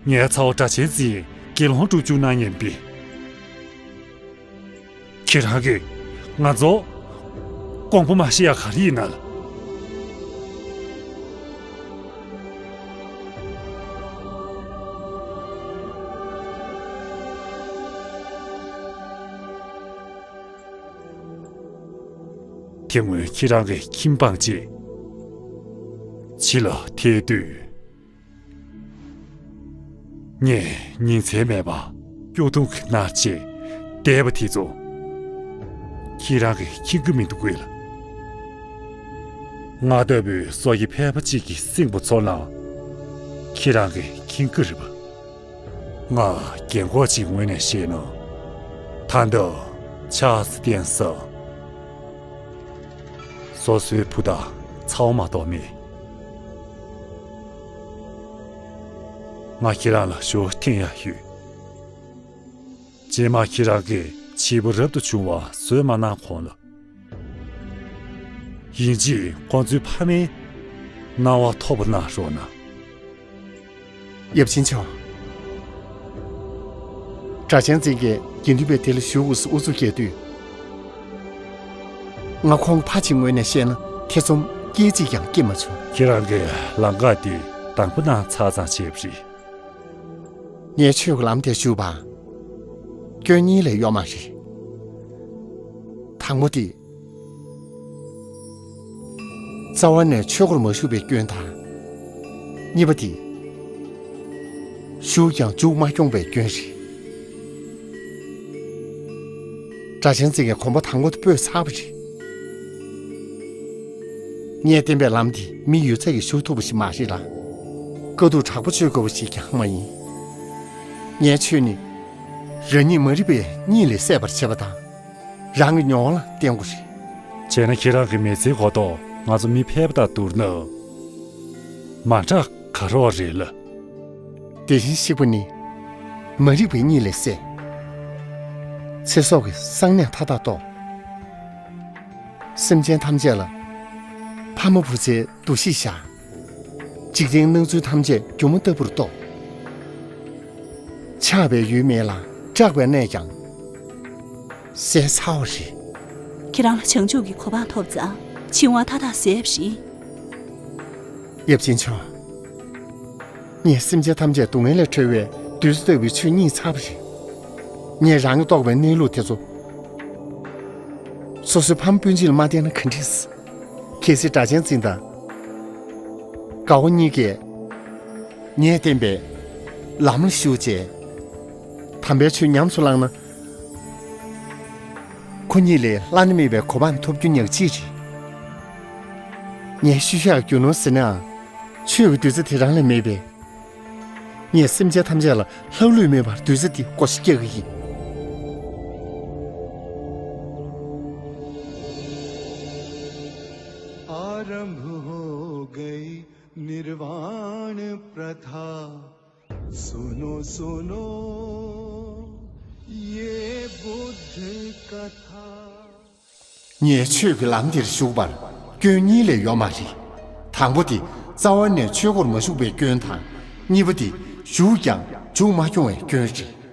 ངའི་ཚ་བོ་སྒྲ་གཅན་འཛིན་དགེ་སློང་སྒྲུབ་བཅུག་གནང་ཉན་པས། ཁྱེད་རང་གིས་ང་ཚོ་དགོངས་པ་མ་བཞེས་ཡག་ག་རེ་ཡིན་ན་ལགས། དེ་སྔོན་ཁྱེད་རང་གི་ཁྱིམ་སྤངས་རྗེས་ཕྱི་ལ་ཐལ་དུས། ངས་ཉིན་མཚན་མེད་པར་སྐྱོ་གདུང་གིས་མནར་བྱས་བསྡད་པ་དེ་ཚོ་ཁྱེད་རང་གིས་མཁྱེན་གྱི་མི་འདུག་གས་ལ། ང་ལྟ་བུའི་སྲོག་གི་ཕལ་པ་གཅིག་གི་སྲིང་པོ་ཚོ་ལ་ཁྱེད་རང་གིས་མཁྱེན་གྱི་རེད་པ། ང་རྒན་གོག་ཅིག་ངོས་ནས་བཤད་ན། ད་ལྟ་ཆགས་སུ་བསྟན་ས་སོ་སོའི་བུ་དང་ཚ་བོ་མ་གཏོགས་མེད། ང་ཁྱེད་རང་ལ་ཞུ་བ་འཐེན་ཡག་ཡོད། རྗེས་མ་ཁྱེད་རང་གིས་བྱིས་པ་རབ་ཏུ་བྱུང་བ་བཟོས་མ་གནང་གོང་ལ། ཡིན་གཅིག་ཁོང་ཚོའི་ཕ་མའི་སྣང་བ་ཐོབ་པ་གནང་རོགས་གནང་། ཡབ་ཆེན་མཆོག། སྒྲ་གཅན་འཛིན་གྱིས་དགེ་འདུན་པའི་སྡེ་ལ་ཞུགས་དགོས་སུ་ཨུ་ཚུགས་བསྐྱེད་དུས། ང་ཁོང་ཕ་ཅིག་ངོས་ནས་བཤད་ན་ཐེ་ཚོམ་སྐད་ཅིག་ཀྱང་སྐྱེས་མ་བྱུང་། ཁྱེད་རང་གིས་ལམ་ཁ་འདི་དང་པོ་གནང་ཚར་ཙམ་བྱས་པ་རེད། ངས་ཆོས་ཀྱི་ལམ་དེར་ཞུགས་པར་སྐྱོན་གཉིས་ལས་ཡོད་མ་རེད། དང་པོ་དེ། རྩ་བ་ནས་ཆོས་སྒོར་མ་ཞུགས་པའི་སྐྱོན་དང་། གཉིས་པ་དེ། ཞུགས་ཀྱང་མཇུག་མ་སྐྱོང་བའི་སྐྱོན་རེད། སྒྲ་གཅན་འཛིན་གྱིས་གོམ་པ་དང་པོ་དེ་སྤོས་ཚར་བ་རེད། ངས་བསྟན་པའི་ལམ་འདི་མི་ཡོད་ཚད་ཀྱིས་ཞུགས་ཐུབ་པ་ཞིག་མ་རེད་ལ། དཀའ་སྡུག་དྲག་པོ་སྤྱོད་དགོས་པ་ཞིག་ཀྱང་མ་ཡིན། ངའི་ཆོས་ནི། རང་ཉིད་མ་རིག་པའི་གཉིད་ལས་སད་པར་བྱེད་པ་དང་། རང་གི་མྱོང་བ་ལ་བརྟེན་དགོས་རེད། བྱས་ན་ཁྱེད་རང་གི་མི་ཚེའི་གོ་རྟོགས་ང་ཚོ་མི་ཕལ་པ་དང་བསྡུར་ན། མ་འདྲ་ག་རོགས་རེད་ལ། དེ་བཞིན་གཤེགས་པ་ནི། མ་རིག་པའི་གཉིད་ལས་སད། ཚེ་སྲོག་གི་གསང་གནས་མཐའ་དག་རྟོགས། སེམས་ཅན་ཐམས་ཅད་ལ། ཕ་མ་བུ་ཚའི་འདུ་ཤེས་བཞག། འཇིག་རྟེན་སྣང་ཚུལ་ཐམས་ཅད་སྒྱུ་མ་ལྟ་བུར་རྟོགས། ཆགས་པའི་ཡུལ་མེད་ལ་སྐྲག་པའི་གནས་ཀྱང་ཟད་ཚར་བ་རེད། ཁྱེད་རང་ལ་བྱང་ཆུབ་ཀྱི་གོ་འཕང་ཐོབ་ཙང་འཆིང་བ་མཐའ་དག་ཟད་པ་རེད། ཡབ་ཆེན་མཆོག། ངས་སེམས་ཅན་ཐམས་ཅད་སྡུག་བསྔལ་ལས་གྲོལ་བའི་བདུད་རྩི་ལྟ་བུའི་ཆོས་རྙེད་ཚར་བ་རེད། ངས་རང་གི་རྟོགས་པའི་གནས་ལུགས་དེ་ཚོ། སོ་སོའི་ཕ་མ་སྤུན་མཆེད་ལ་མ་བསྟན་ན་ག་འགྲིག། གལ་སྲིད་སྒྲ་གཅན་འཛིན་དང་། དགའ་བོ་གཉིས་ཀས། ངས་བསྟན་པའི་ལམ་ལ་ཞུགས་རྗེས། དམ་པའི་ཆོས་ཉམས་སུ་བླངས་ན། ཁོ་གཉིས་ལས་བླ་ན་མེད་པའི་གོ་འཕང་ཐོབ་རྒྱུ་ཉག་གཅིག་རེད། ངས་ཤུལ་བཞག་རྒྱུ་ནོར་ཟེར་ནའང་། ཆོས་ཀྱི་བདུད་རྩི་དེ་རང་ལས་མེད་པས། ངས་སེམས་ཅན་ཐམས་ཅད་ལ་ལྷག་ལུས་མེད་པར་བདུད་རྩི་འདི་བགོ་བཤའ་རྒྱག་གི་ཡིན། आरंभ हो गई निर्वाण प्रथा। सुनो सुनो ये बुद्ध कथा। ངས་ཆོས་ཀྱི་ལམ་འདིར་ཞུགས་པར་སྐྱོན་གཉིས་ལས་ཡོད་མ་རེད། དང་པོ་དེ་རྩ་བ་ནས་ཆོས་སྒོར་མ་ཞུགས་པའི་སྐྱོན་དང་། གཉིས་པ་དེ་ཞུགས་ཀྱང་མཇུག་མ་སྐྱོང་བའི་སྐྱོན་རེད།